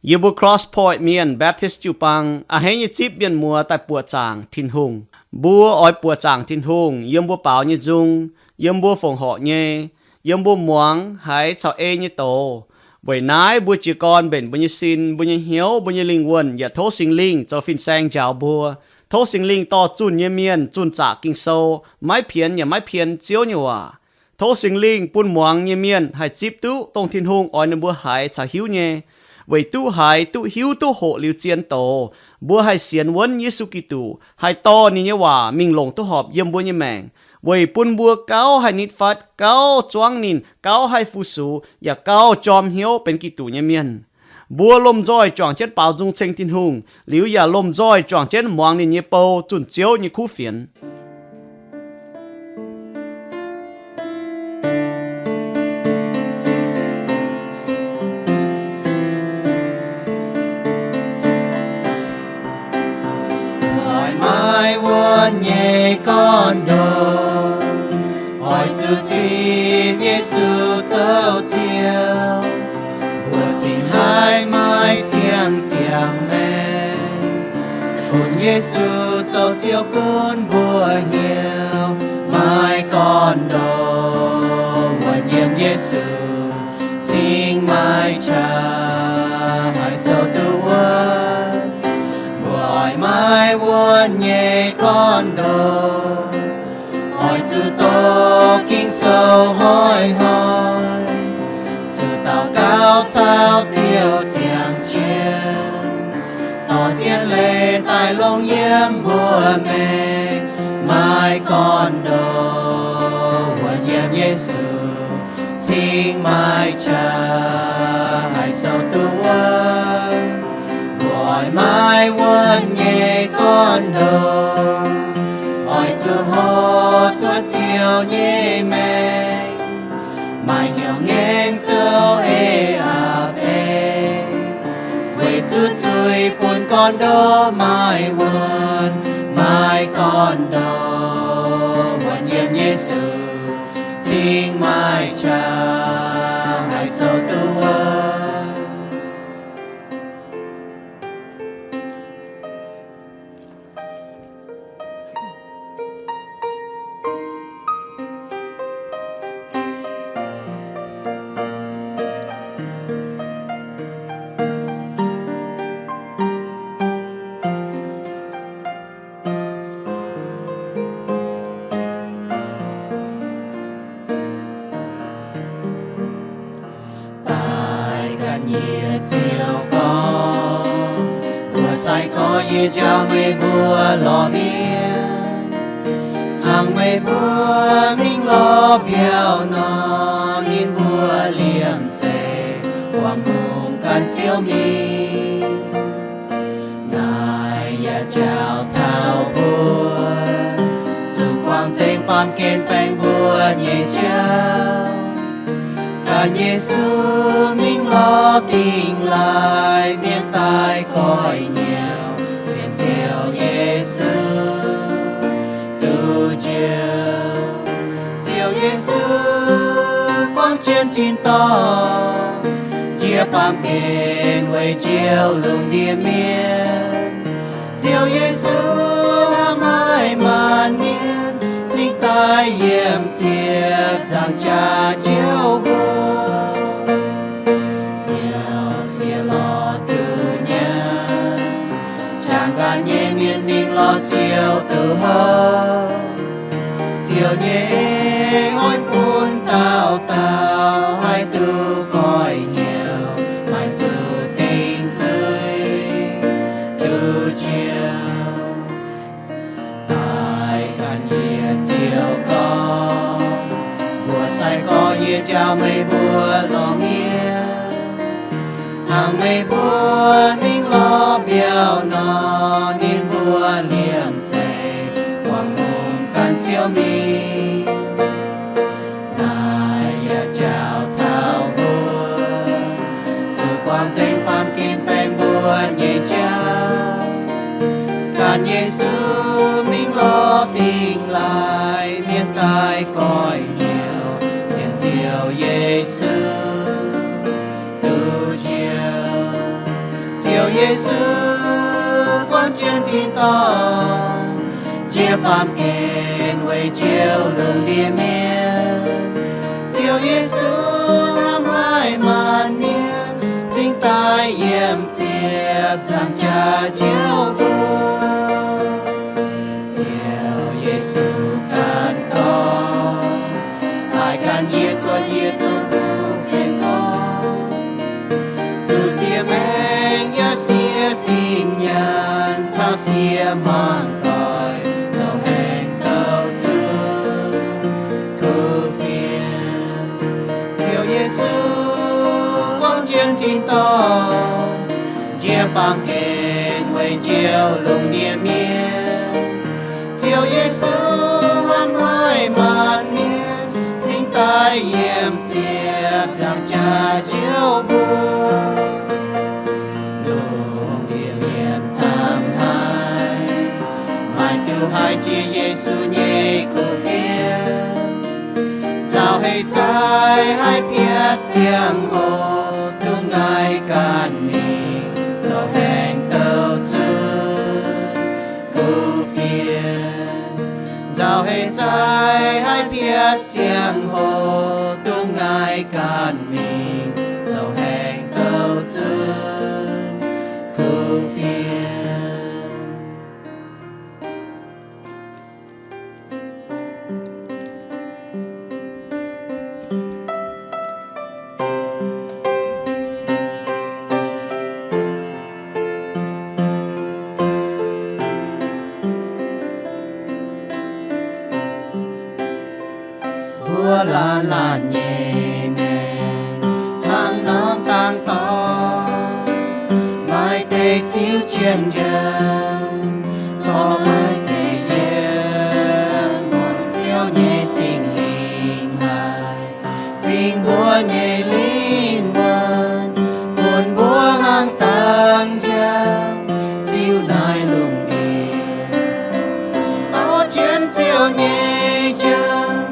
Yie mbuo Cross Point Mienh Baptist jiu-baang a'hneiv nyei zipv mienh muoz daaih buoqc zaangc Tin-Hungh. Mbuo oix buoqc zaangc Tin-Hungh yiem mbuo baaux nyei nzung, yiem mbuo fongc horc nyei, yiem mbuo muangx haiz caux ei nyei doz. Weic naaiv mbuo jiez gorn mbenc mbuo nyei sin, mbuo nyei hnyouv, mbuo nyei lingh wuonh yaac tov Singx Lingh zoux fin-saeng njaaux mbuo. Tov Singx Lingh dorh zunh nyei mienh zunh zaqc Ging-Sou, maiv pienx yaac maiv pien Ziouv nyei waac. Tov Singx Lingh bun muangx nyei mienh haih zipv duqv dongh Tin-Hungh oix ninh mbuo haiz caux hiuv nyei. Weic duqv haiz, duqv hiuv, duqv hoqc liuz zien doz, mbuo haih sienx wuonv Yesu Giduc, haih dorh ninh nyei waac mingh longc duqv horpc yiem mbuo nyei maengc, weic bun mbuo gauh haih nitv fatv, gauh zuangv ninh, gauh haih fu-sux, yaac gauh jorm hnyouv benx Giduc nyei mienh. Mbuo lomh nzoih juangc jienv baaux nzung ceng Tin-Hungh, liuz yaac lomh nzoih juangc jienv muangx ninh nyei bou zunh Ziouv nyei kuv fienx. Mbuo oix maiv wuonv nyei gorn-ndoqv, oix zuqc zipv Yesu zoux Ziouv. Mbuo cingx haih maiv siang-ziangx maengc, bun Yesu zoux Ziouv gunv mbuo hnyouv. Maiv gorn-ndoqv wuonv yiem Yesu, cingx maaih qaqv haih zoux duqv wuov. Mbuo oix maiv wuonv nyei gorn-ndoqv, oix zuqc doqc Ging-Sou hnoi-hnoi, zuqc daux gaux caux Ziouv ziangh jienv, dorh zien leiz daaih longc yiem mbuo maengc. Maiv gorn-ndoqv wuonv yiem Yesu, cingx maaih qaqv haih zoux duqv wuov. Mbuo oix maiv wuonv nyei gorn-ndoqv, oix zuqc hoqc zuov Ziouv nyei maengc, maaih hnyouv ngaengc zoux eix a'beiv, weic zuqc zuiz bun gorn-ndoqv maiv wuonv. Maiv gorn-ndoqv wuonv yiem Yesu, cingx maaih qaqv haih zoux duqv wuov. Daaih ganh nyei Ziouv gorngv, mbuox sai-gorx yie njaaux meih mbuo lorz mienh, hnangv meih mbuo mingh lorz mbiauz nor, ninh mbuo liemh zeih buangh lungh gan Ziouv mingh. Naaiv yaac njaaux taux mbuo zuqc guangc nzengc baamh gen baengh mbuo nyei jauv. Ganh Yesu mingh lorz dingh laaih, mienh daaih goiv hnyouv sienx Ziouv Yesu duqv njoux. Ziouv Yesu buangh jienv tin-dorngh, njiec baamh gen weic njoux lungh ndiev mienh. Ziouv Yesu hnamv haic maanc mienh, cingx daaih yiem ziepc nzaangc jaax njoux mbuo. Hnyouv siex lorz duqv nyaanh, jangx ganh nyei mienh mingh lorz Ziouv duqv hopv. Ziouv nyei en oix bun dauh dauh haih duqv goiv hnyouv, maaih zuqc dingc zuiz duqv njoux. Daaih ganh nyei Ziouv gorngv, mbuox sai-gorx yie njaaux meih mbuo lorz mienh, hnangv meih mbuo mingh lorz mbiauz nor, ninh mbuo liemh zeih buangh lungh gan Ziouv mingh. Naaiv yaac njaaux taux mbuo zuqc guangc nzengc baamh gen baengh mbuo nyei jauv. Ganh Yesu mingh lorz dingh laaih, mienh daaih goiv hnyouv sienx Ziouv Yesu duqv njoux. Yesu guangc jienv tin-dorngh, jiex baamh gen weic njoux lungh ndiev mienh. Ziouv Yesu hnamv haic maanc mienh, cingx daaih yiem ziepc nzaangc jaax njoux mbuo. Ziouv Yesu ganh gorngv, daaih gan yie zuotc yie zungv kuv fienx gorngv, zuqc siex maengc yaac siex zinh nyaanh caux siex hmuangv doic zoux haengx douc zunv kuv fienx. Ziouv Yesu guangc jienv tin-dorngh, jiex baamh gen weic njoux lungh ndiev mienh. Ziouv Yesu hnamv haic maanc mienh, cingx daaih yiem ziepc nzaangc jaax njoux mbuo. Lungh ndiev mienh camv haic, maaih diuh haiz jiex Yesu nyei kuv fienx. Nzauh heix zaih haih piatv ziangh hoc dongh naaiv ganh mingh zoux haengx douc zunv kuv fienx. Nzauh heix zaih haih piatv ziangh hoc dongh naaiv ganh mingh zoux haengx douc zunv kuv fienx. Mbuo laanh laanh nyei maengc hnangv norm dangx dorngx, maaih deix ziux jienv njang, corc maaih deix yiem muangx Ziouv nyei Singx Lingh haic. Fingx mbuo nyei lingh wuonh, bun mbuo hnangv dangx njang ziux naaiv lungh ndiev. Dorh jienv Ziouv nyei njang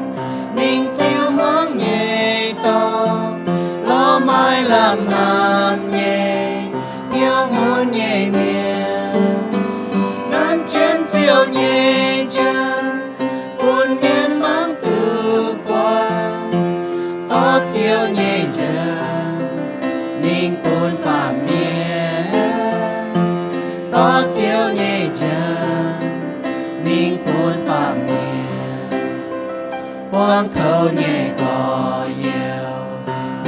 mingh ziux hmuangv nyei dorngx, lorz maaih lamh hnamv nyei hnyouv mun nyei mienh. Nanv jienv Ziouv nyei njang bun mienh mangc duqv buangh. Dorh Ziouv nyei njang mingh bun baamh mienh. Dorh Ziouv nyei njang mingh bun baamh mienh. Buangv kouv nyei gorx-youz,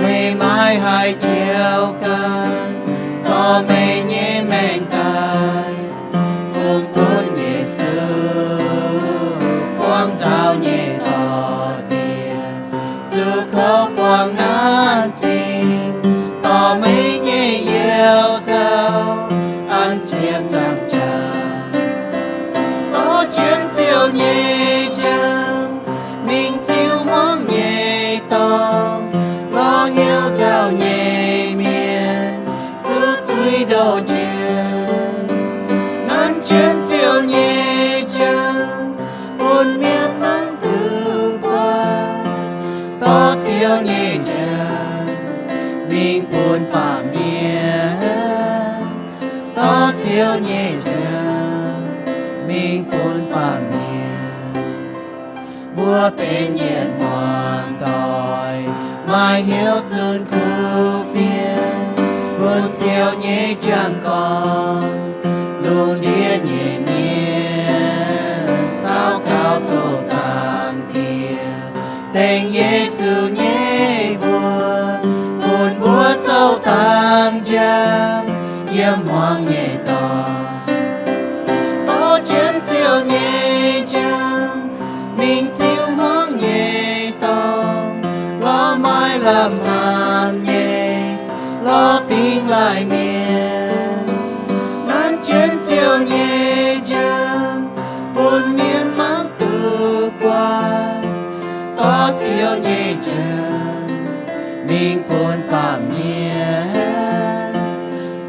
meih maiv haih njoux ganh, dorh meih nyei maengc daaih fungx bun Yesu buangv nzauh nyei dorh nziex, zuqc kouv buangh nanv zingh, dorh meih nyei youz nzauh an ziepc nzaangc jaax. Dorh jienv Ziouv nyei njang mingh ziux hmuangv nyei dorngx, lorz hnyouv nzauh nyei mienh zuqc zuiz ndoh njiec. Nanv jienv Ziouv nyei njang bun mienh mangc duqv buangh. Dorh Ziouv nyei njang mingh bun baamh mienh. Dorh Ziouv nyei njang mingh bun baamh mienh. Mbuo benx yietc hmuangx doic, maaih hnyouv zunh kuv fienx, bun Ziouv nyei njang gorngv. Lungh ndiev nyei mienh daux gaux tov Zaangc Diex, dengh Yesu nyei mbuox, bun mbuo zoux dangx njang yiem hmuangx nyei dorngx. Dorh jienv Ziouv nyei njang mingh ziux hmuangv nyei dorngx, lorz maaih lamh hnamv nyei, lorz dingh laaih mienh. Nanv jienv Ziouv nyei njang bun mienh mangc duqv buangh. Dorh Ziouv nyei njang mingh bun baamh mienh.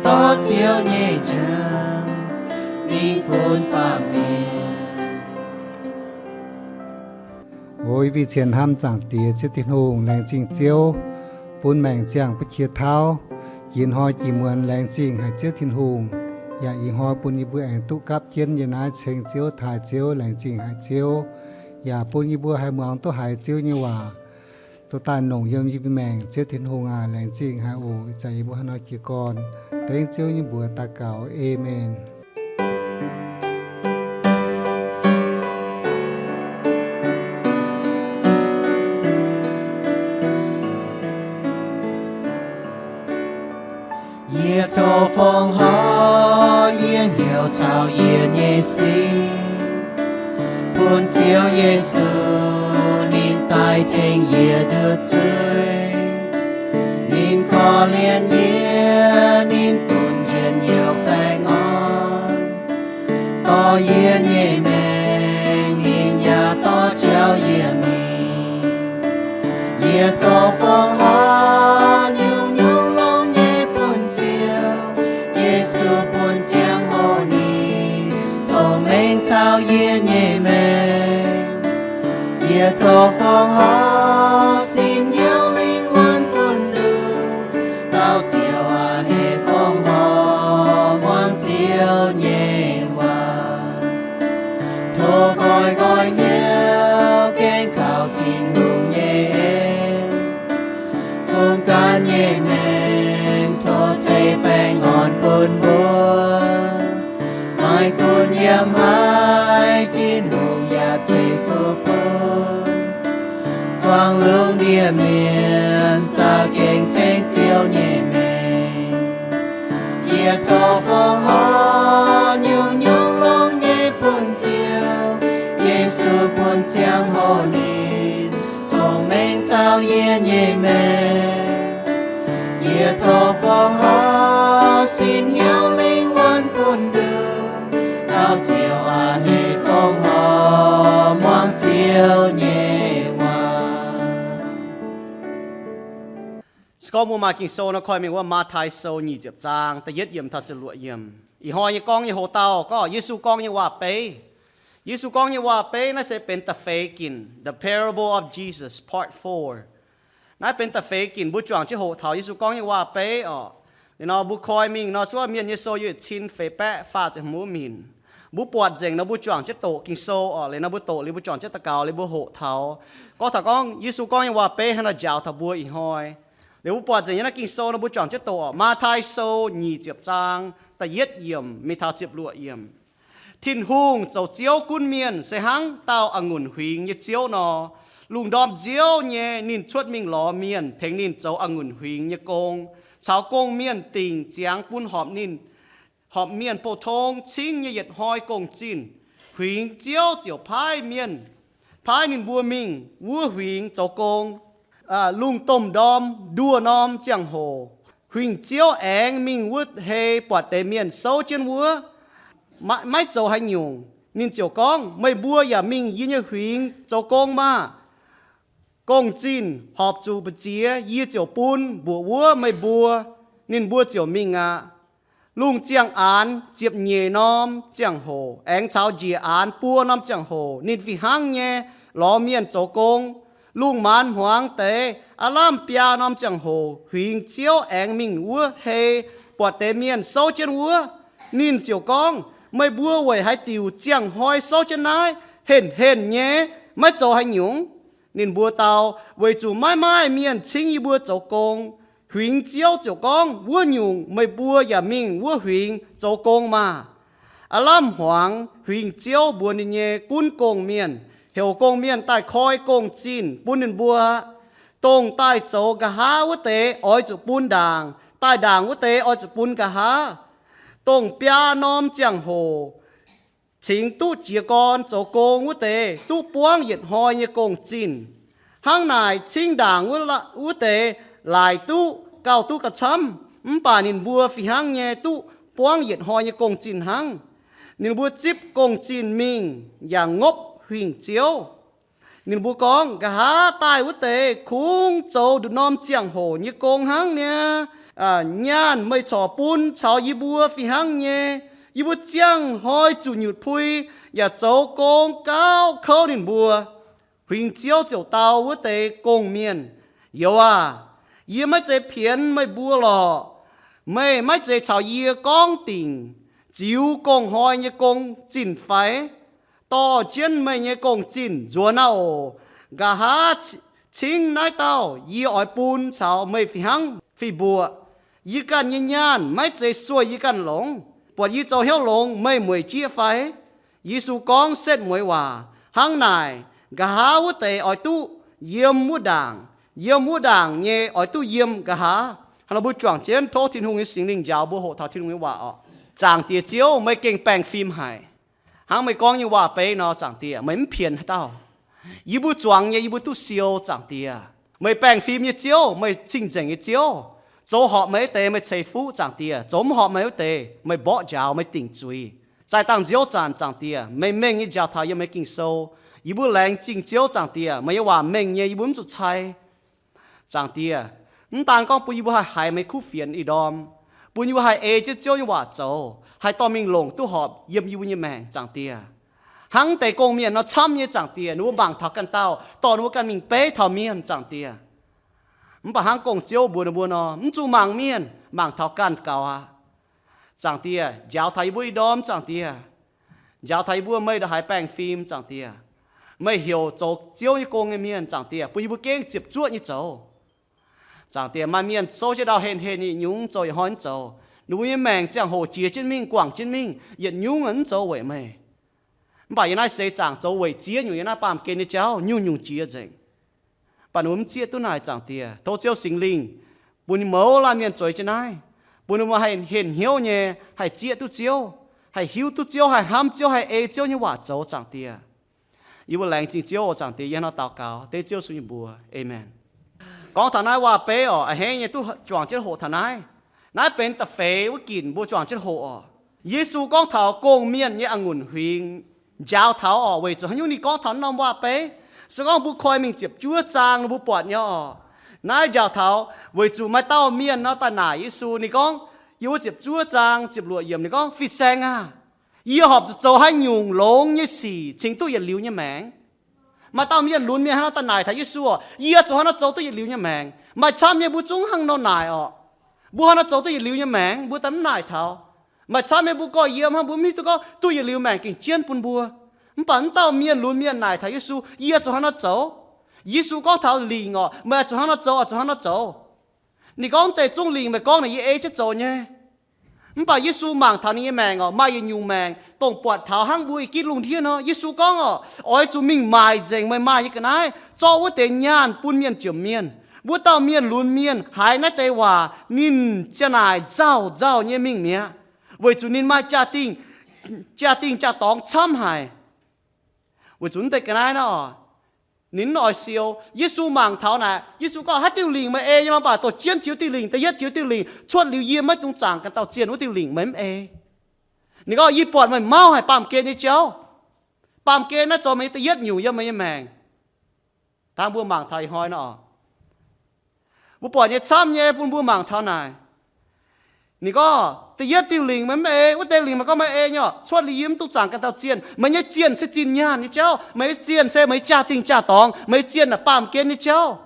Dorh Ziouv nyei njang mingh bun baamh mienh. O yie mbuo cien hnamv Zaangc Diex Ziouv Tin-Hungh, laengz zingh Ziouv bun maengc ziangh mbuo qiex tauv, Ih hnoi jiex muonz laengz zingh haic Ziouv Tin-Hungh, yaac ih hnoi bun yie mbuo aengx duqv gapv jienv yiem naaiv ceng Ziouv, taaih Ziouv, laengz zingh haic Ziouv, yaac bun yie mbuo haih muangx duqv haiz Ziouv nyei waac dorh daaih nongc yiem yie mbuo maengc. Ziouv Tin-Hungh aac, laengz zingh haic oc. Ih zanc yie mbuo hnangv nor jiez gorn dengv Ziouv nyei mbuox daux gaux. Aamen. Yie tov fongc horc yie hnyouv caux yie nyei sin, bun Ziouv Yesu ninh daaih tengx yie nduov zuiz. Ninh korv-lienh yie, ninh bun njien-youh baengh orn. Dorh yie nyei maengc, ninh yaac dorh jauv yie mingh. Yie tov fongc horc nyungc-nyungc longx nyei bun Ziouv Yesu, bun ziangh hoc ninh cong-mengh caux yie nyei maengc. Yie tov fongc horc sin hnyouv lingh wuonh bun nduqc. Dauh Ziouv aac, heh fongc horc muangx Ziouv nyei waac. Tov nqoi nqoi hnyouv gengh kaux Tin-Hungh nyei en. Fungx ganh nyei maengc tov ceix baengh orn bun mbuo. Maiv gunv yiem haaix, Tin-Hungh yaac ceix fuqv bun. Zuangx lungh ndiev mienh za'gengh ceng Ziouv nyei maengc. Yie tov fongc horc nyungc-nyungc longx nyei bun Ziouv Yesu, bun ziangh hoc ninh cong-mengh caux yie nyei maengc. Yie tov fongc horc sin hnyouv lingh wuonh bun nduqc. Dauh Ziouv aac, heh fongc horc muangx Ziouv nyei waac. Se gorngv mbuo maaih Ging-Sou nor, koi mingh wuov Matv^tai Sou nyic ziepc zaang da'yietv yiemc taux ziepc luoqc yiemc. Ih hnoi nyei gorngv nyei hoc-dauh gorngv Yesu gorngv nyei waac-beiv. Yesu gorngv nyei waac-beiv naaiv se benx da'feix ginc, The Parable of Jesus, Part four. Naaiv benx da'feix ginc, mbuo juangc jienv hoqc taux Yesu gorngv nyei waac-beiv orqc. Liuz nor mbuo koi mingh nor, zuov Mienh nyei sou yietc cin feix baeqv faah ziepc hmz minc. Mbuo buatc nzengc nor mbuo juangc jienv doqc Ging-Sou orqc. Liuz nor mbuo doqc liuz mbuo juangc jienv daux gaux liuz mbuo hoqc taux. Gorngv taux gorngv Yesu gorngv nyei waac-beiv hnangv naaiv njaaux taux mbuo ih hnoi. Liuz mbuo buatc nzengc yiem naaiv Ging-Sou nor mbuo juangc jienv doqc orqc. Matv^tai Sou nyic ziepc zaang da'yietv yiemc mingh taux ziepc luoqc yiemc. Tin-Hungh zoux Ziouv gunv mienh se hnangv dauh a'ngunc huingx nyei ziouv nor. Lungh ndorm nziouv nyei ninh cuotv mingh lorz mienh tengx ninh zoux a'ngunc huingx nyei gong, caux gong-mienh dingc ziangx bun horpc ninh, horpc mienh pou-tong cingv nyei yietc hnoi gong-zinh. Huingx ziouv ziouc paaiv mienh, paaiv ninh mbuo mingh wuov huingx zoux gong. Lungh domh ndorm nduoh norm ziangh hoc, huingx ziouv aengx mingh wuov hei buatc deix mienh souv jienv wuov. Maiv, maiv zoux haaix nyungc. Ninh ziouc gorngv, meih mbuo yaac mingh yie nyei huingx zoux gong maah! Gong-zinh horpc zuqc mbu'ziex, yie ziouc bun mbuoqc wuov meih mbuo. Ninh mbuo ziouc mingh aqv. Lungh ziangh aanx ziepc nyeic norm ziangh hoc aengx caux njiec aanx buo norm ziangh hoc, ninh fih hnangv nyei lorz mienh zoux gong. Lungh maanz hmuangx deix aav lamh biaa norm ziangh hoc, huingx ziouv aengx mingh wuov hei buatc deix mienh souv jienv wuov. Ninh ziouc gorngv, meih mbuo weic haaix diuc ziangh hnoi souv jienv naaiv? Henh henh nyei, maiv zoux haaix nyungc. Ninh mbuo dau, weic zuqc maiv maaih mienh cingv yie mbuo zoux gong. Huingx ziouv ziouc gorngv, wuov nyungc meih mbuo yaac mingh wuov huingx zoux gong maah! Aav lamh hmuangx huingx ziouv mbuox ninh nyei gunv gong-mienh, heuc gong-mienh daaih koi gong-zinh bun ninh mbuo. Dongh daaih zoux nqa'haav wuov deix oix zuqc bun ndaangc, daaih ndaangc wuov deix oix zuqc bun nqa'haav. Dongh biaa norm ziangh hoc cingx duqv jiez gorn zoux gong wuov deix duqv buangv yietc hnoi nyei gong-zinh. Hnangv naaic cingv ndaangc wuov deix laaic duqv gauh duqv gauh camv, mv baac ninh mbuo fih hnangv nyei duqv buangv yietc hnoi nyei gong-zinh hnangv. Ninh mbuo zipv gong-zinh mingh yaac ngopv huingx ziouv. Ninh mbuo gorngv, nqa'haav daaih wuov deix kungx zoux nduqc norm ziangh hoc nyei gong hnangv niaa. Nyaanh meih corc bun caux yie mbuo fih hnangv nyei. Yie mbuo ziangh hnoi zuqc nyutc pui yaac zoux gong gauh kouv ninh mbuo. Huingx ziouv ziouc dau wuov deix gong-mienh, youz aah! Yie maiv zeiz pienx meih mbuo lorqc. Meih maiv zeiz caux yie gorngv dingc ziux gong-hnoi nyei gong-zinh fai? Dorh jienv meih nyei gong-zinh nzuonx aqv oc. Nqa'haav cingv naaiv dauh yie oix bun caux meih fih hnangv fih mbuoqc. Yie ganh nyei nyaanh maiv zeiz sueih yie ganh longx. Buatc yie zoux hnyouv longx meih mueic jieqv fai? Yesu gorngv setv mueiz waac hnangv naaic, nqa'haav wuov deix oix duqv yiem wuov ndaangc, yiem wuov ndaangc nyei oix duqv yiem nqa'haav. Hnangv nor mbuo juangc jienv tov Tin-Hungh nyei Singx Lingh njaaux mbuo hoqc taux Tin-Hungh nyei waac oc. Zaangc Diex Ziouv, meih gengh baengh fim haic. Hnangv meih gorngv nyei waac-beiv nor, Zaangc Diex, meih mv pienx haaix dauh. Yie mbuo zuangx nyei, yie mbuo duqv siou, Zaangc Diex. Meih baengh fim nyei Ziouv, meih cing-nzengc nyei Ziouv. Zoux horpc meih wuov deix, meih ceix fuqv, Zaangc Diex. Zoux mv horpc meih wuov deix, meih mborqv njaaux, meih dingc zuiz. Zaih dangh nziouv zanc, Zaangc Diex, meih mengh nyei njaaux taux yiem meih Ging-Sou. Yie mbuo laengz zingh Ziouv, Zaangc Diex, meih nyei waac mengh nyei, yie mbuo mv zuqc cai. Zaangc Diex, mv daan gorngv bun yie mbuo haih haiz meih kuv fienx ih ndorm, bun yie mbuo haih ei jienv Ziouv nyei waac zoux, haih dorh mingh longc duqv horpc yiem yie mbuo nyei maengc, Zaangc Diex. Hnangv deix gong-mienh nor camv nyei, Zaangc Diex, ninh mbuo mangc taux ganh dauh, dorh ninh mbuo ganh mingh beiv taux mienh, Zaangc Diex. Mv baac hnangv gong-ziouv mbuox ninh mbuo nor, mv zuqc mangc mienh, mangc taux ganh gaux aqv. Zaangc Diex, njaaux taux yie mbuo ih ndorm, Zaangc Diex. Njaaux taux yie mbuo meih ndongc haaix baengh fim, Zaangc Diex. Meih heuc zoux Ziouv nyei gong nyei mienh, Zaangc Diex, bun yie mbuo gengh ziepc zuoqv nyei zoux. Zaangc Diex, maaih mienh souv jienv ndau henh henh yietc nyungc zoux yietc hnoi mv zoux. Ninh mbuo nyei maengc ziangh hoc jiex jienv mingh, guangc jienv mingh, yietc nyungc mv zoux weic meih. Mv baac yiem naaiv seix zaangc zoux weic ziex nyungc, yiem naaiv baamh gen nyei jauv nyungc-nyungc jiex nzengc. Mv baac ninh mbuo mv zieqv duqv naaic, Zaangc Diex. Tov Ziouv Singx Lingh bun mouz laanh mienh zueiz jienv naaiv, bun ninh mbuo haih henh hnyouv nyei, haih zieqv duqv Ziouv, haih hiuv duqv Ziouv, haih hnamv Ziouv, haih ei Ziouv nyei waac zoux, Zaangc Diex. Yie mbuo laengz zingh Ziouv oc, Zaangc Diex. Yie hnangv nor daux gaux dengv Ziouv Yesu nyei mbuox. Aamen. Gorngv taux naaiv waac-beiv oc, a'hneiv nyei duqv juangc jienv hoqc taux naaiv. Naaiv benx da'feix wuov ginc mbuo juangc jienv hoqc oc. Yesu gorngv taux gong-mienh nyei a'ngunc huingx njaaux taux oc, weic zuqc haaix nyungc ninh gorngv taux naaiv norm waac-beiv. Se gorngv mbuo koi mingh ziepc juov zaang, mbuo buatc nyei oc. Naaiv njaaux taux weic zuqc maaih dauh mienh nor daaih naaic Yesu, ninh gorngv, yiem wuov ziepc juov zaang ziepc luoqc yiemc ninh gorngv, Fin-Saeng aah! Yie horpc zuqc zoux haaix nyungc longx nyei sic cingx duqv yietc liuz nyei maengc? Maaih dauh mienh lunx mienh hnangv nor daaih naaic taux Yesu oc, yie zuqc hnangv nor zoux duqv yietc liuz nyei maengc? Maaih camv nyei mbuo zungv hnangv nor naaic oc. Mbuo hnangv nor zoux duqv yietc liuz nyei maengc, mbuo daaih mv naaic taux. Maaih camv nyei mbuo gorx-youz hnangv, mbuo mv hiuv duqv gorngv duqv yietc liuz maengc gengh jienv bun mbuo. Mv baac mv dauh mienh lunx mienh naaic taux Yesu, yie zuqc hnangv nor zoux? Yesu gorngv taux lingc oc, meih zuqc hnangv nor zoux, zuqc hnangv nor zoux. Ninh gorngv, deix zungv lingc meih gorngv naaic yie ei jienv zoux nyei. Mv baac Yesu mangc taux ninh nyei maengc oc, maaih yietc nyungc maengc dongh buatc taux hnangv mbuo ih gitv lungh ndiev nor. Yesu gorngv oc, oix zuqc mingh maaic nzengc meih maaih nyei ga'naaiv, zorqv wuov deix nyaanh bun mienh jomc mienh. Wuov dauh mienh lunx mienh haiz naaiv deix waac, ninh ziang naaic nzauh nzauh nyei mingh mi'aqv, weic zuqc ninh maaih jaa-dingh, jaa-dingh jaa-dorngx camv haic. Weic zuqc naaiv deix ga'naaiv nor, ninh mv oix siou. Yesu mangc taux naaic, Yesu gorngv, haaix diuh lingc meih ei nyei lorqc? Mv baac dorh jienv jiex diuh lingc, da'yietv jiex diuh lingc, cuotv liuz yie maiv dungx zaangc ganh dauh zienh wuov diuh lingc meih mv ei. Ninh gorngv, yie buatc meih mauv haic baamh gen nyei jauv. Baamh gen naaiv zoux meih nyei da'yietv nyungc yiem meih nyei maengc. Hnangv mbuo mangc taux ih hnoi nor, mbuo buatc nyei camv nyei bun mbuo mangc taux naaic. Ninh gorngv, da'yietv diuh lingc meih mv ei, wuov deix lingc meih gorngv meih ei nyei oc, cuotv liuz yie mv dungx zaangc ganh dauh zienh. Meih nyei zienh se zinh nyaanh nyei jauv. Meih nyei zienh se meih nyei jaa-dingh jaa-dorngx. Meih nyei zienh naaic baamh gen nyei jauv.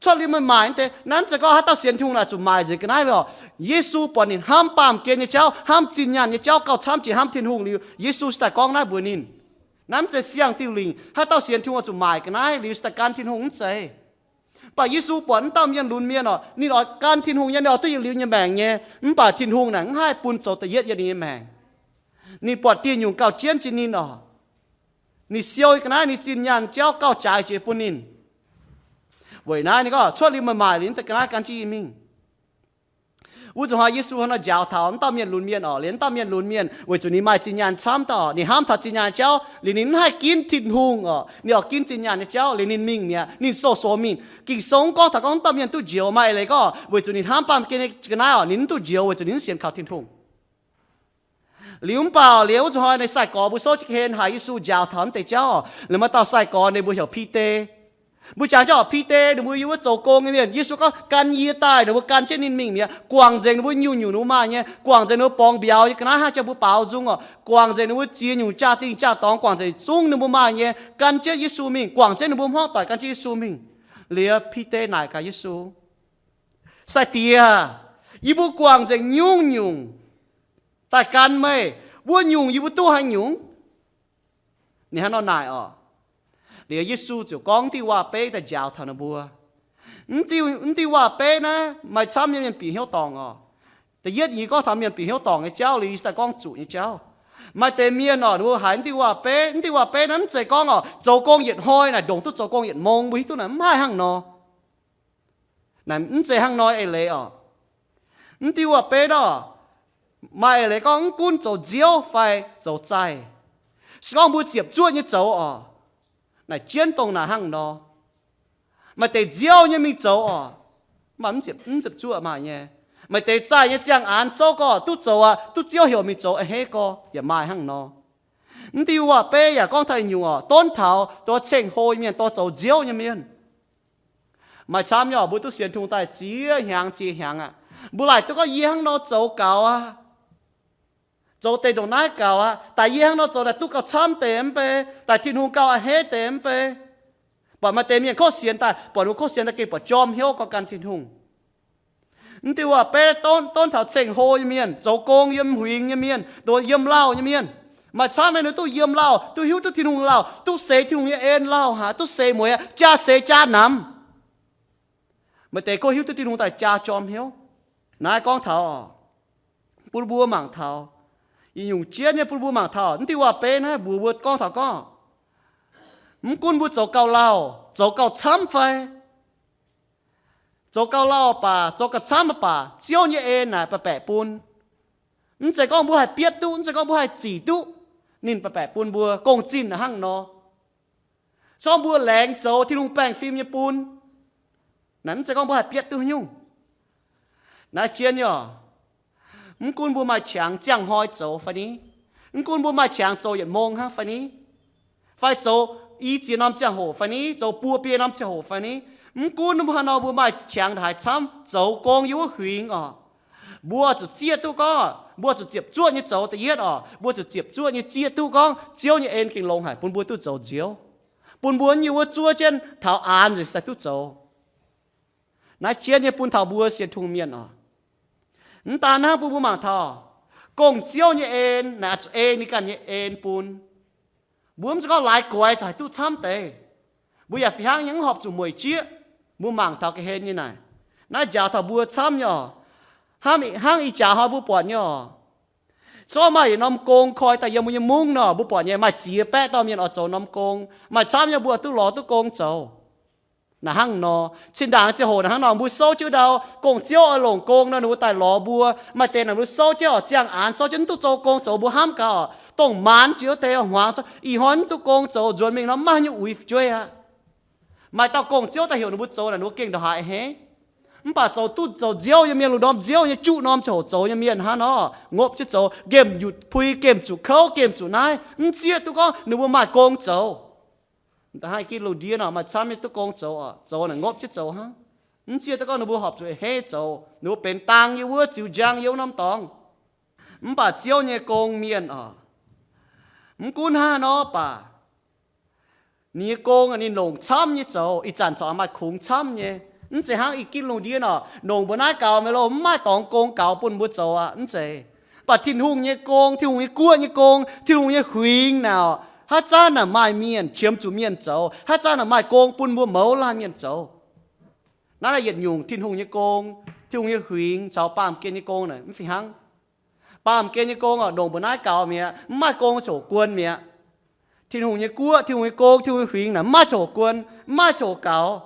Cuotv liuz meih maaic naaiv deix, naaiv mv zeiz gorngv haaix dauh sienx Tin-Hungh naaic zuqc maaic nzengc ga'naaiv liuz oc. Yesu buatc ninh hnamv baamh gen nyei jauv, hnamv zinh nyaanh nyei jauv gauh camv jiex hnamv Tin-Hungh liuz, Yesu se daaih gorngv naaiv mbuox ninh. Naaiv mv zeiz siang diuh lingc haaix dauh sienx Tin-Hungh oix zuqc maaic ga'naaiv liuz se daaih gan Tin-Hungh, mv zeiz. Mv baac Yesu buatc mv dauh mienh lunx mienh oc, ninh oix gan Tin-Hungh nyei, ninh oix duqv yietc liuz nyei maengc nyei. Mv baac Tin-Hungh naaic mv haih bun zoux da'yietv yiem ninh nyei maengc. Ninh buatc dieh nyungc gauh jienv jiex ninh oc. Ninh siou ga'naaiv ninh zinh nyaanh jauv gauh jaaix jiex bun ninh. Weic naaiv ninh gorngv, cuotv liuz meih maaic liuz deix ga'naaiv gan jienv yie mingh. Wuov zuqc hnoi Yesu hnangv nor njaaux taux mv dauh mienh lunx mienh oc, liuz mv dauh mienh lunx mienh weic zuqc ninh maaih zinh nyaanh camv daaih oc, ninh hnamv taux zinh nyaanh jauv liuz ninh mv haih ginv Tin-Hungh oc, ninh oix ginv zinh nyaanh nyei jauv liuz ninh mingh mi'aqv, ninh sou-sou mingh. Ging-Sou mv gorngv taux gorngv mv dauh mienh duqv njoux, maaih eix leiz gorngv weic zuqc ninh hnamv baamh gen nyei ga'naaiv oc, ninh mv duqv njoux weic zuqc ninh mv sienx kaux Tin-Hungh. Liuz mv baac liuz wuov zuqc hnoi ninh sai-gorx mbuo souv jienv ga'hlen haiz Yesu njaaux taux mv deix jauv oc, liuz maaih dauh sai-gorx ninh mbuo heuc Bide. Mbuo jangx jienv oc, Bide ninh mbuo yiem wuov zoux gong nyei mienh. Yesu gorngv, gan yie daaih. Ninh mbuo gan jienv ninh mingh mi'aqv. Guangc nzengc ninh mbuo nyungc-nyungc ninh mbuo maaih nyei, guangc nzengc ninh mbuo borngz mbiauz nyei ga'naaiv hnangv jang mbuo baaux nzung oc, guangc nzengc ninh mbuo ziex nyungc jaa-dingh jaa-dorngx, guangc nzengc zungv ninh mbuo maaih nyei, gan jienv Yesu mingh, guangc jienv ninh mbuo hmuangv doic gan jienv Yesu mingh. Liuz Bide naaic gaax Yesu, Sai-Diex, Yie mbuo guangc nzengc nyungc-nyungc daaih gan meih. Wuov nyungc yie mbuo duqv haaix nyungc? Ninh hnangv nor naaic oc. Liuz Yesu ziouc gorngv diuh waac-beiv daaih njaaux taux ninh mbuo. Mv diuh, mv diuh waac-beiv naaiv maaih camv nyei mienh bieqc hnyouv dorngc oc. Da'yietv yie gorngv taux mienh bieqc hnyouv dorngc nyei jauv, liuz yie daaih gorngv zuqc nyei jauv. Maaih deix mienh oc, ninh mbuo haiz mv diuh waac-beiv, mv diuh waac-beiv naaiv mv zeiz gorngv oc, zoux gong yietc hnoi naaic ndongc duqv zoux gong yietc mong, mbuo hiuv duqv naaic mv haih hnangv nor. Naaic mv zeiz hnangv nor eix leiz oc. Mv diuh waac-beiv nor, maaih eix leiz gorngv mv gunv zoux nziouv fai zoux zaih, se gorngv mbuo ziepc zuoqv nyei zoux oc, naaic jienv dongh naaic hnangv nor. Maaih deix nziouv nyei mingh zoux oc, maaih mv ziepc, mv ziepc zuoqv maaih nyei. Maaih deix zaih nyei ziangh aanx souv gorx duqv zoux aqv, duqv Ziouv heuc mingh zoux a'hneiv gorx yaac maaih hnangv nor. Mv diuh waac-beiv yaac gorngv taux nyungc oc, donv taux dorh ceng-hlo mienh, dorh zoux nziouv nyei mienh. Maaih camv nyei oc, mbuo duqv sienx Tin-Hungh daaih ziex hnyangx ziex hnyangx aqv. Mbuo laaic duqv gorngv yie hnangv nor zoux gaux aqv, zoux deix ndongc naaiv gaux aqv, daaih yie hnangv nor zoux daaih duqv gauh camv deix mv bei, daaih Tin-Hungh gauh a'hneiv deix mv bei. Buatc maaih deix mienh kov sienx daaih, buatc ninh kov sienx daaih gengh buatc jorm hnyouv gorngv gan Tin-Hungh. Mv diuh waac-beiv donv, donv taux ceng-hlo nyei mienh, zoux gong yiem huingx nyei mienh, ndoh yiem lauh nyei mienh. Maaih camv nyei ninh duqv yiem lauh, duqv hiuv duqv Tin-Hungh lauh, duqv seix Tin-Hungh nyei en lauh haic, duqv seix mueiz, jaa seix jaa namx. Maaih deix kov hiuv duqv Tin-Hungh daaih jaa jorm hnyouv. Naaiv gorngv taux bun mbuo mangc taux, yietc nyungc jienv nyei bun mbuo mangc taux, mv diuh waac-beiv naaiv mbuox mbuo gorngv taux gorngv, mv gunv mbuo zoux gauh lauh, zoux gauh camv fai, zoux gauh lauh baac, zoux gauh camv baac, Ziouv nyei en naaic baeqc baeqc bun. Mv zeiz gorngv mbuo haih bietv duqv, mv zeiz gorngv mbuo haih zic duqv, ninh baeqc baeqc bun mbuo gong-zinh hnangv nor. Se gorngv mbuo laengz zoux Tin-Hungh baengh fim nyei bun, naaic mv zeiz gorngv mbuo haih bietv duqv nyungc. Naaiv jienv nyei oc, mv gunv mbuo maaih qangx ziangh hnoi zoux fai ni, mv gunv mbuo maaih qangx zoux yietc mong hnangv fai ni, fai zoux i ziex norm ziangh hoc fai ni, zoux buo biei norm ziangh hoc fai ni, mv gunv mbuo haaix nor mbuo maaih qangx haaix camv, zoux gong yiem wuov huingx oc, mbuo zuqc zieqv duqv gorngv, mbuo zuqc ziepc zuoqv nyei zoux da'yietv oc, mbuo zuqc ziepc zuoqv nyei zieqv duqv gorngv Ziouv nyei en gengh longx haic bun mbuo duqv zoux nziouv, bun mbuo nyei wuov zuov jienv taux aanx nzengc daaih duqv zoux. Naaiv jienv nyei bun taux mbuo sienx Tin-Hungh mienh oc. Mv daan hnangv, bun mbuo mangc taux gong-ziouv nyei en naaic zuqc ei ninh ganh nyei en bun. Mbuo mv zeiz gorngv laaix guaix caux haaix duqv camv deix. Mbuo yaac fih hnangv nyei mv horpc zuqc mueic jieqv. Mbuo mangc taux ga'hlen nyei naaic, naaiv njaaux taux mbuo camv nyei oc. Hnangv, hnangv ih jaax hnoi mbuo buatc nyei oc, se gorngv maaih yietc norm gong koi daaih yiem mbuo nyei mungv nor, mbuo buatc nyei maaih ziex baeqv dauh mienh oix zoux norm gong. Maaih camv nyei mbuo duqv lorz duqv gong zoux. Naaic hnangv nor, zinh ndaangc ziangh hoc naaic hnangv nor, mbuo souv jienv ndau gong-ziouv oix longc gong nor, ninh mbuo daaih lorz mbuo. Maaih deix naaic mbuo souv jienv oc, ziangh aanx souv jienv mv duqv zoux gong zoux, mbuo hnamv gaax oc, dongh maanz jiex wuov deix hmuangx, ih hnoi mv duqv gong zoux, nzuonx mingh nor mv maaih haaix nyungc uix fu'jueiv aqv. Maaih dauh gong-ziouv daaih heuc ninh mbuo zoux naaic, ninh mbuo gengh ndongc haaix a'hneiv. Mv baac zoux duqv zoux nziouv nyei mienh, lungh ndorm nziouv nyei juqv norm ziangh hoc zoux nyei mienh hnangv nor, ngopv jienv zoux, nqemh nyutc pui, nqemh zuqc kouv, nqemh zuqc naaiv, mv zieqv duqv gorngv ninh mbuo maaih gong zoux. Da'hnangv i gitv lungh ndiev nor, maaih camv nyei duqv gong zoux oc, zoux naaic ngopv jienv zoux hnangv. Mv zieqv duqv gorngv ninh mbuo horpc zuqc a'hneiv zoux, ninh mbuo benx dang yiem wuov, ziux njang yiem wuov norm dorngx. Mv baac Ziouv nyei gong mienh oc, mv gunv hnangv nor baac, ninh nyei gong ninh longc camv nyei zoux, ih zanc corc maaih kungx camv nyei. Mv zeiz hnangv i gitv lungh ndiev nor, longc mbuo naaiv gaux meih loh, mv maaih dorngx gong gaux bun mbuo zoux aqv, mv zeiz. Mv baac Tin-Hungh nyei gong, Tin-Hungh nyei guoqv nyei gong, Tin-Hungh nyei huingx naaic, haaix zanc naaic maaih mienh qiemx zuqc mienh zoux, haaix zanc naaic maaih gong bun mbuo mouz laanh mienh zoux. Naaiv naaic yietc nyungc Tin-Hungh nyei gong, Tin-Hungh nyei huingx caux baamh gen nyei gong naaic mv fih hnangv. Baamh gen nyei gong oc, longc mbuo naaiv gaux mi'aqv, mv maaih gong ziangh hoc guon mi'aqv. Tin-Hungh nyei guoqv, Tin-Hungh nyei gong, Tin-Hungh nyei huingx naaic mv maaih ziangh hoc guon, mv maaih ziangh hoc gaux.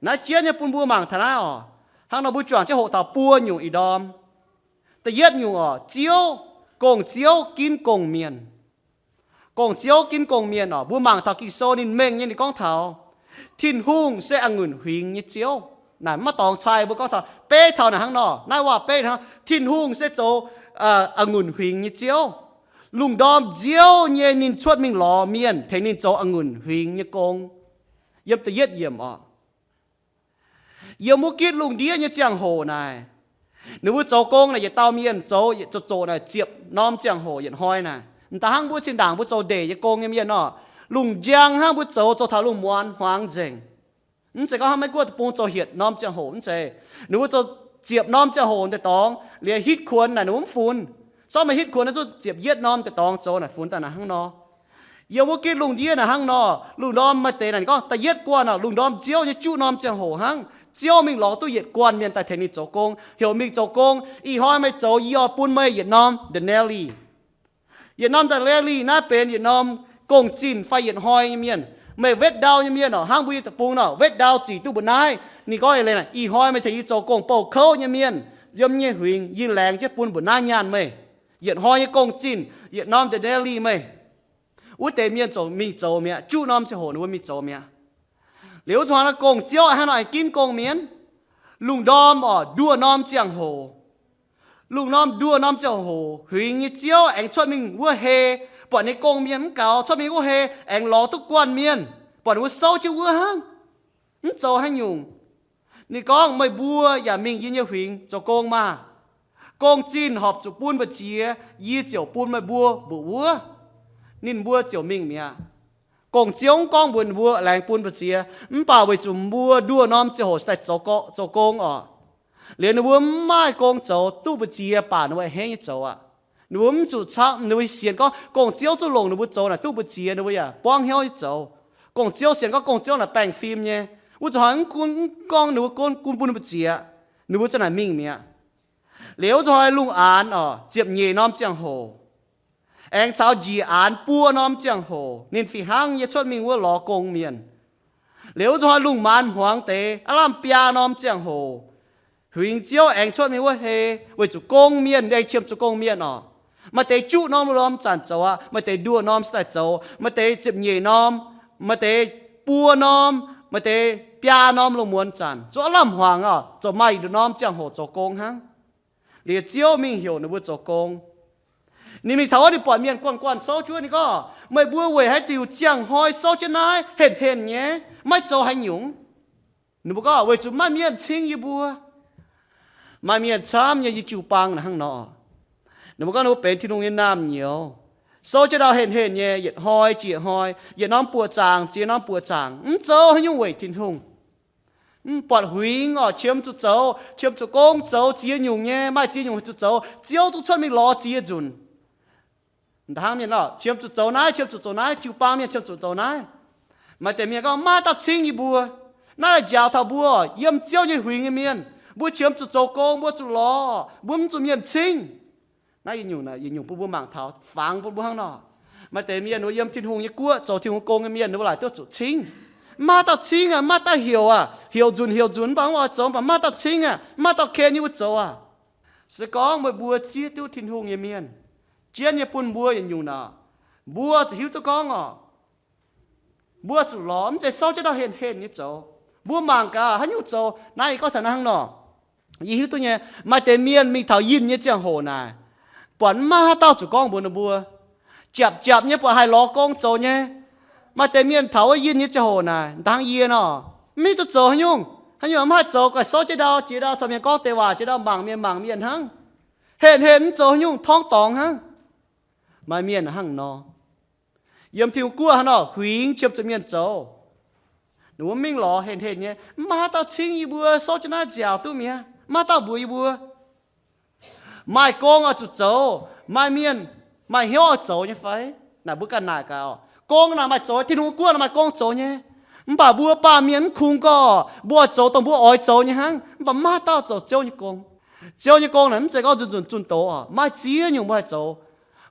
Naaiv jienv nyei bun mbuo mangc taux naaiv oc. Hnangv nor mbuo juangc jienv hoqc taux buo nyungc ih ndorm. Da'yietv nyungc oc, Ziouv, gong-ziouv ginv gong-mienh. Gong-ziouv ginv gong-mienh oc, mbuo mangc taux Ging-Sou ninh mengh nyei ninh gorngv taux, Tin-Hungh se a'ngunc huingx nyei Ziouv. Naaic mv maaih dorngx cai mbuo gorngv taux, beiv taux naaic hnangv nor, naaiv waac-beiv hnangv, Tin-Hungh se zoux a'ngunc huingx nyei Ziouv. Lungh ndorm nziouv nyei ninh cuotv mingh lorz mienh tengx ninh zoux a'ngunc huingx nyei gong. Yiem da'yietv yiemc oc. Yiem wuov gitv lungh ndiev nyei ziangh hoc naaic, ninh mbuo zoux gong naaic yietc dauh mienh zoux, zoqc zoqc naaic ziepc norm ziangh hoc yietc hnoi naaic. M'daaih hnangv mbuo zinh ndaangc mbuo zoux ndeic nyei gong nyei mienh nor, lungh njang hnangv mbuo zoux, zoux taux lungh muonz hmuangx nzengc. Mv zeiz gorngv hnangv Meiv Guoqv deic-bung zoux hietc norm ziangh hoc, mv zeiz. Ninh mbuo zoux ziepc norm ziangh hoc daaih dorngx, liuz hitv kuonx naaic ninh mbuo mv funx. Sortv meih hitv kuonx naaiv zuqc ziepc yietv norm daaih dorngx zoux naaic funx daaih naaic hnangv nor. Yiem wuov gitv lungh ndiev naaic hnangv nor, lungh ndorm maaih deix naaic ninh gorngv da'yietv guanh oc, lungh ndorm Ziouv nyei juqv norm ziangh hoc hnangv, Ziouv mingh lorz duqv yietc guanh mienh daaih tengx ninh zoux gong, heuc mingh zoux gong, ih hnoi meih zoux yie oix bun meih yietc norm denariii. Yietc norm denariii naaiv benx yietc norm gong-zinh fai yietc hnoi nyei mienh. Meih wetv ndau nyei mienh oc, hnangv mbuo yie deic-bung nor, wetv ndau zic duqv mbu'naaiv. Ninh gorngv eix leiz naaic, ih hnoi meih tengx yie zoux gong bouh kouv nyei mienh, yiem nyei huingx yie laengz jienv bun mbu'naaiv nyaanh meih. Yietc hnoi nyei gong-zinh, yietc norm denariii meih. Wuov deix mienh ziouc mingh zoux mi'aqv. Juqv norm ziangh hoc ninh mbuo mingh zoux mi'aqv. Liuz wuov zuqc hnangv naaiv gong-ziouv hnangv nor aengx ginv gong-mienh. Lungh ndorm oc, nduoh norm ziangh hoc, lungh ndorm nduoh norm ziangh hoc huingx nyei ziouv aengx cuotv mingh wuov hei, buatc ninh gong-mienh mv gaux, cuotv mingh wuov hei aengx lorz duqv guanh mienh, buatc ninh mbuo souv jienv wuov hnangv, mv zoux haaix nyungc. Ninh gorngv, meih mbuo yaac mingh yie nyei huingx zoux gong maah! Gong-zinh horpc zuqc bun mbu'ziex, yie ziouc bun meih mbuo mbuoqc wuov. Ninh mbuo ziouc mingh mi'aqv. Gong-ziouv mv gorngv mbuox ninh mbuo laengz bun mbu'ziex, mv baac weic zuqc mbuo nduoh norm ziangh hoc se daaih zoux gong oc. Liuz ninh mbuo mv maaih gong zoux duqv mbu'ziex, baac ninh mbuo a'hneiv nyei zoux aqv. Ninh mbuo mv zuqc camv, ninh mbuo sienx gorngv gong-ziouv zuqc longc ninh mbuo zoux naaic duqv mbu'ziex, ninh mbuo yaac buangv hnyouv nyei zoux. Gong-ziouv sienx gorngv gong-ziouv naaic baengh fim nyei, wuov zuqc hnoi mv gunv mv gorngv ninh mbuo gunv, gunv bun mbu'ziex, ninh mbuo za'naaic mingh mi'aqv. Liuz wuov zuqc hnoi lungh aanx oc, ziepc nyeic norm ziangh hoc, aengx caux njiec aanx buo norm ziangh hoc, ninh fih hnangv nyei cuotv mingh wuov lorz gong mienh. Liuz wuov zuqc hnoi lungh maanz hmuangx deix aav lamh biaa norm ziangh hoc, huingx ziouv aengx cuotv mingh wuov hei, weic zuqc gong mienh aengx qiemx zuqc gong mienh oc. Maaih deix juqv norm lungh muonz zanc zoux aqv, maaih deix nduoh norm se daaih zoux, maaih deix ziepc nyeic norm, maaih deix buo norm, maaih deix biaa norm lungh muonz zanc, zuqc aav lamh hmuangx oc, zoux maaih nduqc norm ziangh hoc zoux gong hnangv. Liuz ziouv mingh heuc ninh mbuo zoux gong. Ninh mingh taux wuov, ninh buatc mienh guanh guanh souv jienv wuov, ninh gorngv, meih mbuo weic haaix diuc ziangh hnoi souv jienv naaiv henh-henh nyei, maiv zoux haaix nyungc? Ninh mbuo gorngv, weic zuqc maiv maaih mienh cingv yie mbuo. Maaih mienh camv nyei yie jiu-baang naaic hnangv nor. Ninh mbuo gorngv ninh mbuo benx Tin-Hungh nyei naamh nyouz, souv jienv ndau henh-henh nyei, yietc hnoi jiex hnoi, yietc norm buoqc zaangc jiex norm buoqc zaangc, mv zoux haaix nyungc weic Tin-Hungh. Mv buatc huingx oc, qiemx zuqc zoux, qiemx zuqc gong zoux ziex nyungc nyei, maaih ziex nyungc zuqc zoux, ziouv zungv cuotv mingh lorz ziex nzunc. Hnangv mienh oc, qiemx zuqc zoux naaiv, qiemx zuqc zoux naaiv, jiu-baang mienh qiemx zuqc zoux naaiv. Maaih deix mienh gorngv, maiv maaih dauh cingv yie mbuo. Naaiv naaic njaaux taux mbuo yiem ziouv nyei huingx nyei mienh, mbuo qiemx zuqc zoux gong, mbuo zuqc lorz, mbuo mv zuqc mienh cingv. Naaiv yietc nyungc, yietc nyungc bun mbuo mangc taux, fangx bun mbuo hnangv nor. Maaih deix mienh mbuo yiem Tin-Hungh nyei guoqv zoux Tin-Hungh gong nyei mienh, ninh mbuo laaic duqv zuqc cingv. Maiv maaih dauh cingv aqv, maiv maaih dauh heuc aqv, heuc nzunc heuc nzunc mv baac mv oix zoux, mv baac maiv maaih dauh cingv aqv, maiv maaih dauh ken yie mbuo zoux aqv. Se gorngv meih mbuo zieqv duqv Tin-Hungh nyei mienh, jienv nyei bun mbuo yietc nyungc naaic, mbuo zuqc hiuv duqv gorngv oc, mbuo zuqc lorz, mv zeiz souv jienv ndau henh-henh nyei zoux. Mbuo mangc gaax haaix nyungc zoux. Naaiv yie gorngv taux naaiv hnangv nor, yie hiuv duqv nyei, maaih deix mienh mingh taux yinh nyei ziangh hoc naaic, buatc mv maaih haaix dauh zuqc gorngv mbuox ninh mbuo. Japc japc nyei buatc haih lorz gong zoux nyei. Maaih deix mienh taux wuov yinh nyei ziangh hoc naaic, dangh yie nor, mv hiuv duqv zoux haaix nyungc. Haaix nyungc mv haih zoux, goiv souv jienv ndau, jiex ndau caux mienh gorngv deix waac, jiex ndau mangc mienh mangc mienh hnangv. Henh-henh mv zoux haaix nyungc, torngv dorngx hnangv. Maaih mienh hnangv nor. Yiem Tin-Hungh guoqv hnangv nor, huingx qiemx zuqc mienh zoux. Ninh mbuo mingh lorz henh-henh nyei, mv maaih haaix dauh cingv yie mbuo souv jienv naaiv nziaauc duqv mi'aqv. Mv maaih haaix dauh mbuox yie mbuo, maaih gong oix zuqc zoux. Maaih mienh maaih hnyouv oix zoux nyei fai? Naaic mbuo ganh naaic gaax oc. Gong naaic maaih zoux, Tin-Hungh guoqv naaic maaih gong zoux nyei. Mv baac mbuo baamh mienh mv kungx gorngv mbuo oix zoux dongh mbuo oix zoux nyei hnangv, mv baac mv maaih haaix dauh zoux Ziouv nyei gong. Ziouv nyei gong naaic mv zeiz gorngv nzunc nzunc zunh doz oc. Maaih ziex nyungc mbuo haih zoux.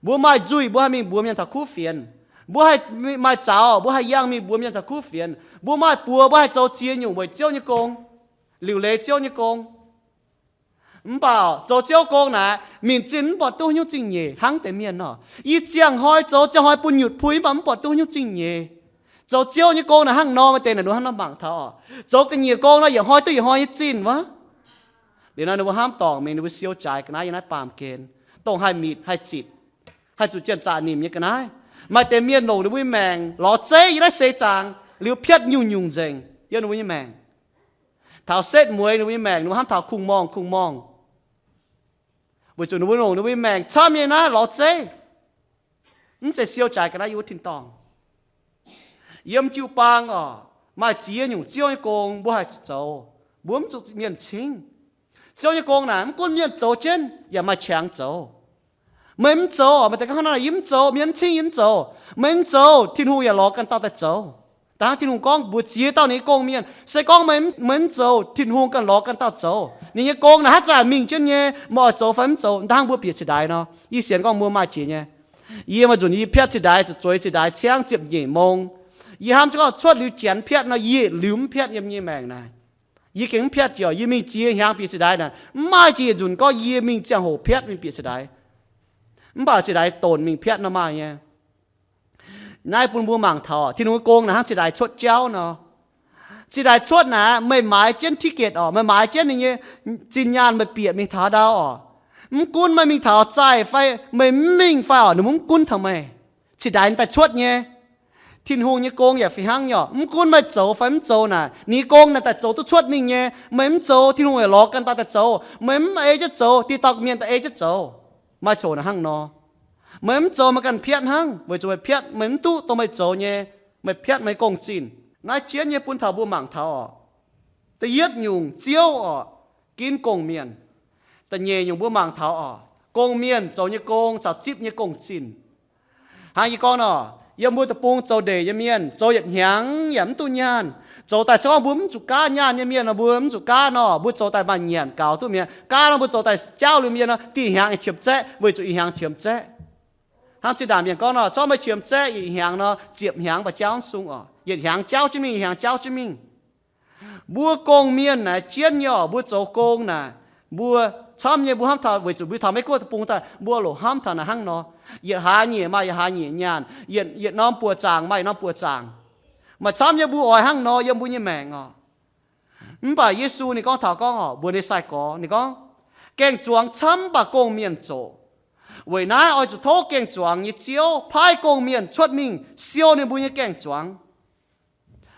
Mbuo maaih nzuih, mbuo haih mingh mbuox mienh taux kuv fienx. Mbuo haih maaih zaux, mbuo haih yangh mingh mbuox mienh taux kuv fienx. Mbuo maaih buoz, mbuo haih zoux ziex nyungc weic Ziouv nyei gong, liuc leiz Ziouv nyei gong. Mv baac zoux Ziouv gong naaic, minc zinh mv buatc duqv haaix nyungc zingh nyeic hnangv deix mienh nor. Yie ziangh hnoi zoux, ziangh hnoi bun nyutc pui, mv baac mv buatc duqv haaix nyungc zingh nyeic. Zoux Ziouv nyei gong naaic hnangv nor, maaih deix naaic ninh hnangv nor mangc taux oc. Zoux ga'nyiec gong nor, yietc hnoi duqv yietc hnoi nyei zinh wuov. Liuz nor ninh mbuo hnamv dorngc mingh, ninh mbuo siou jaaix ga'naaiv yiem naaiv baamh gen, dongh haih mitc, haih zitc, haih zuqc janx-zaqc nimc nyei ga'naaiv. Maaih deix mienh longc ninh mbuo nyei maengc lorz zeiv yiem naaiv seix zaangc, liuz piatv nyungc-nyungc nzengc yiem ninh mbuo nyei maengc. Taux setv mueiz ninh mbuo nyei maengc, ninh mbuo hnamv taux kungx-morngh kungx-morngh, weic zuqc ninh mbuo longc ninh mbuo nyei maengc camv nyei naaiv lorz zeiv, mv zeiz siou jaaix ga'naaiv yiem wuov tin-dorngh. Yiem jiu-baang oc, maaih ziex nyungc Ziouv nyei gong mbuo haih zuqc zoux, mbuo mv zuqc mienh cingv. Ziouv nyei gong naaic mv gunv mienh zoux jienv yaac maaih qangx zoux. Meih mv zoux, meih deix gorngv hnangv naaic, yie mv zoux, mienh mv cingv yie mv zoux. Meih mv zoux, Tin-Hungh yaac lorz ganh dauh daaih zoux. Dangh Tin-Hungh gorngv mbuox ziex dauh ninh nyei gong-mienh, se gorngv meih mv zoux, Tin-Hungh ganh lorz ganh dauh zoux. Ninh nyei gong naaic haaix zanc mingh jienv nyei, meih oix zoux fai mv zoux, dangh mbuo bieqc ciex ndaix nor. Yie sienx gorngv mbuo maaih jiex nyei. Yie maaih nzunc yie piatv ciex ndaix, zuqc zueiz ciex ndaix ciangv ziepc nyeic mong. Yie hnamv jienv gorngv cuotv liuz janx piatv nor, yie liuz mv piatv yiem nyei maengc naaic. Yie gengh mv piatv jiex, yie mingh ziex hnyangx bieqc ciex ndaix naaic, mv maaih jiex nzunc gorngv yie mingh ziangh hoc piatv mingh bieqc ciex ndaix. Mv baac ciex ndaix donx mingh piatv nor maaih nyei. Naaiv bun mbuo mangc taux Tin-Hungh nyei gong naaic hnangv ciex ndaix cuotv jauv nor. Ciex ndaix cuotv naaic, meih maaiz jienv ticket orqc, meih maaiz jienv ninh nyei zinh nyaanh meih bieqc mingh taux haaix ndau orqc. Mv gunv meih mingh taux zaih fai meih mv mingh fai orqc, ninh mbuo mv gunv taux meih. Ciex ndaix daaih cuotv nyei. Tin-Hungh nyei gong yaac fih hnangv nyei orqc. Mv gunv meih zoux fai mv zoux naaic, ninh nyei gong naaic daaih zoux duqv cuotv mingh nyei. Meih mv zoux, Tin-Hungh yaac lorz ganh dauh daaih zoux. Meih mv ei jienv zoux, diqc dauh mienh daaih ei jienv zoux. Maaih coc naaic hnangv nor. Meih mv zoux meih ganh piatv hnangv, weic zuqc meih piatv meih mv duqv dongh meih zoux nyei. Meih piatv meih gong zinh. Naaiv jienv nyei bun taux mbuo mangc taux orqc. Da'yietv nyungc, Ziouv orqc, ginv gong-mienh. Da'nyeic nyungc mbuo mangc taux orqc, gong-mienh zoux nyei gong caux zipv nyei gong zinh. Hnangv yie gorngv nor, yiem mbuo deic-bung zoux ndeic nyei mienh zoux yietc hnyangx yaac mv duqv nyaanh. Zoux daaih se gorngv mbuo mv zuqc gaav nyaanh nyei mienh nor, mbuo mv zuqc gaav nor, mbuo zoux daaih maaih nyanc gaux duqv mi'aqv. Gaav nor mbuo zoux daaih jauv liuz mienh nor, diuh hnyangx aengx qiemx zaeqv, weic zuqc ih hnyangx qiemx zaeqv. Hnangv zinh ndaangc mienh gorngv nor, corc meih qiemx zaeqv yietc hnyangx nor, ziepc hnyangx baac jauv mv sung orqc. Yietc hnyangx jauv jienv mingh, yietc hnyangx jauv jienv mingh. Mbuo gong-mienh naaic jienv nyei orqc, mbuo zoux gong naaic, mbuo camv nyei mbuo hnamv taux, weic zuqc mbuo taux Meiv Guoqv deic-bung daaih, mbuo loc hnamv taux naaic hnangv nor. Yietc hlaax nyeic maaih yietc hlaax nyeic nyaanh, yietc, yietc norm buoqc zaangc maaih yietc norm buoqc zaangc. Maaih camv nyei mbuo oix hnangv nor yiem mbuo nyei maengc orqc. Mv baac Yesu ninh gorngv taux gorngv orqc, mbuox ninh sai-gorx, ninh gorngv, gaeng-zuangx camv mv baac gong-mienh zoqc. Weic naaiv oix zuqc tov gaeng-zuangx nyei Ziouv paaiv gong-mienh cuotv mingh siou ninh mbuo nyei gaeng-zuangx.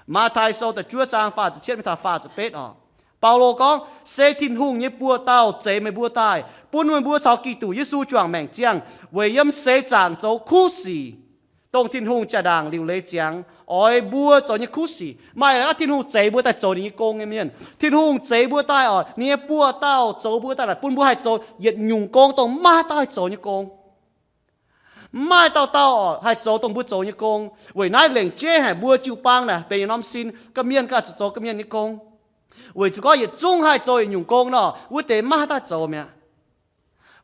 Matv^taai Sou da'juov zaang faah ziepc cietv mingh taux faah ziepc betv orqc. Baulo gorngv, se Tin-Hungh nyei buoz-dauh zeix meih mbuo daaih, bun meih mbuo caux Giduc Yesu juangc maengc ziangh, weic yiem seix zaangc zoux kuv sic, dongh Tin-Hungh jaa-ndaangc liuc leiz ziangx oix mbuo zoux nyei kuv sic. Maaih aqv, Tin-Hungh zeix mbuo daaih zoux ninh nyei gong nyei mienh. Tin-Hungh zeix mbuo daaih orqc, ninh nyei buoz-dauh zoux mbuo daaih naaic bun mbuo haih zoux yietc nyungc gong dongh maiv dauh haih zoux nyei gong. Mv maaih dauh dauh orqc haih zoux dongh mbuo zoux nyei gong. Weic naaiv lengc jeiv haic mbuo jiu-baang naaic benx yietc norm sin, ga'mienh ganh zuqc zoux ga'mienh nyei gong. Weic zuqc gorngv yietc zungv haih zoux yietc nyungc gong nor, wuov deix maiv dauh zoux mi'aqv.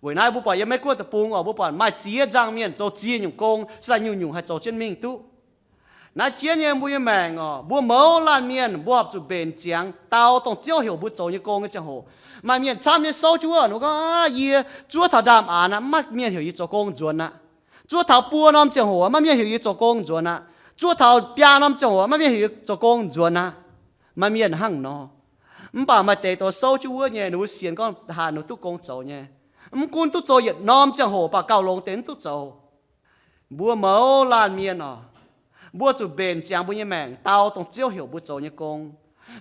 Weic naaiv mbuo buatc yiem Meiv Guoqv deic-bung orqc, mbuo buatc maaih ziex nzangc mienh zoux ziex nyungc gong, se daaih nyungc-nyungc haih zoux jienv mingh duqv. Naaiv jienv nyei mbuo nyei maengc orqc, mbuo mouz laanh mienh mbuo horpc zuqc mbenc ziangx dau dongh Ziouv heuc mbuo zoux nyei gong nyei ziangh hoc. Maaih mienh camv nyei souv jienv wuov, ninh gorngv, aav, yie zuov taux ndaamv-aanx aqv, maiv maaih mienh heuc yie zoux gong nzuonx aqv. Zuov taux buo norm ziangh hoc aqv, maiv maaih mienh heuc yie zoux gong nzuonx aqv. Zuov taux biaa norm ziangh hoc aqv, maiv maaih mienh heuc yie zoux gong nzuonx aqv. Maaih mienh hnangv nor. Mv baac maaih deix douz souv jienv wuov nyei, ninh mbuo sienx gorngv haaix ninh mbuo duqv gong zoux nyei. Mv gunv duqv zoux yietc norm ziangh hoc baac gauh longx deix mv duqv zoux. Mbuo mouz laanh mienh orqc, mbuo zuqc mbenc ziangx mbuo nyei maengc dau dongh Ziouv heuc mbuo zoux nyei gong.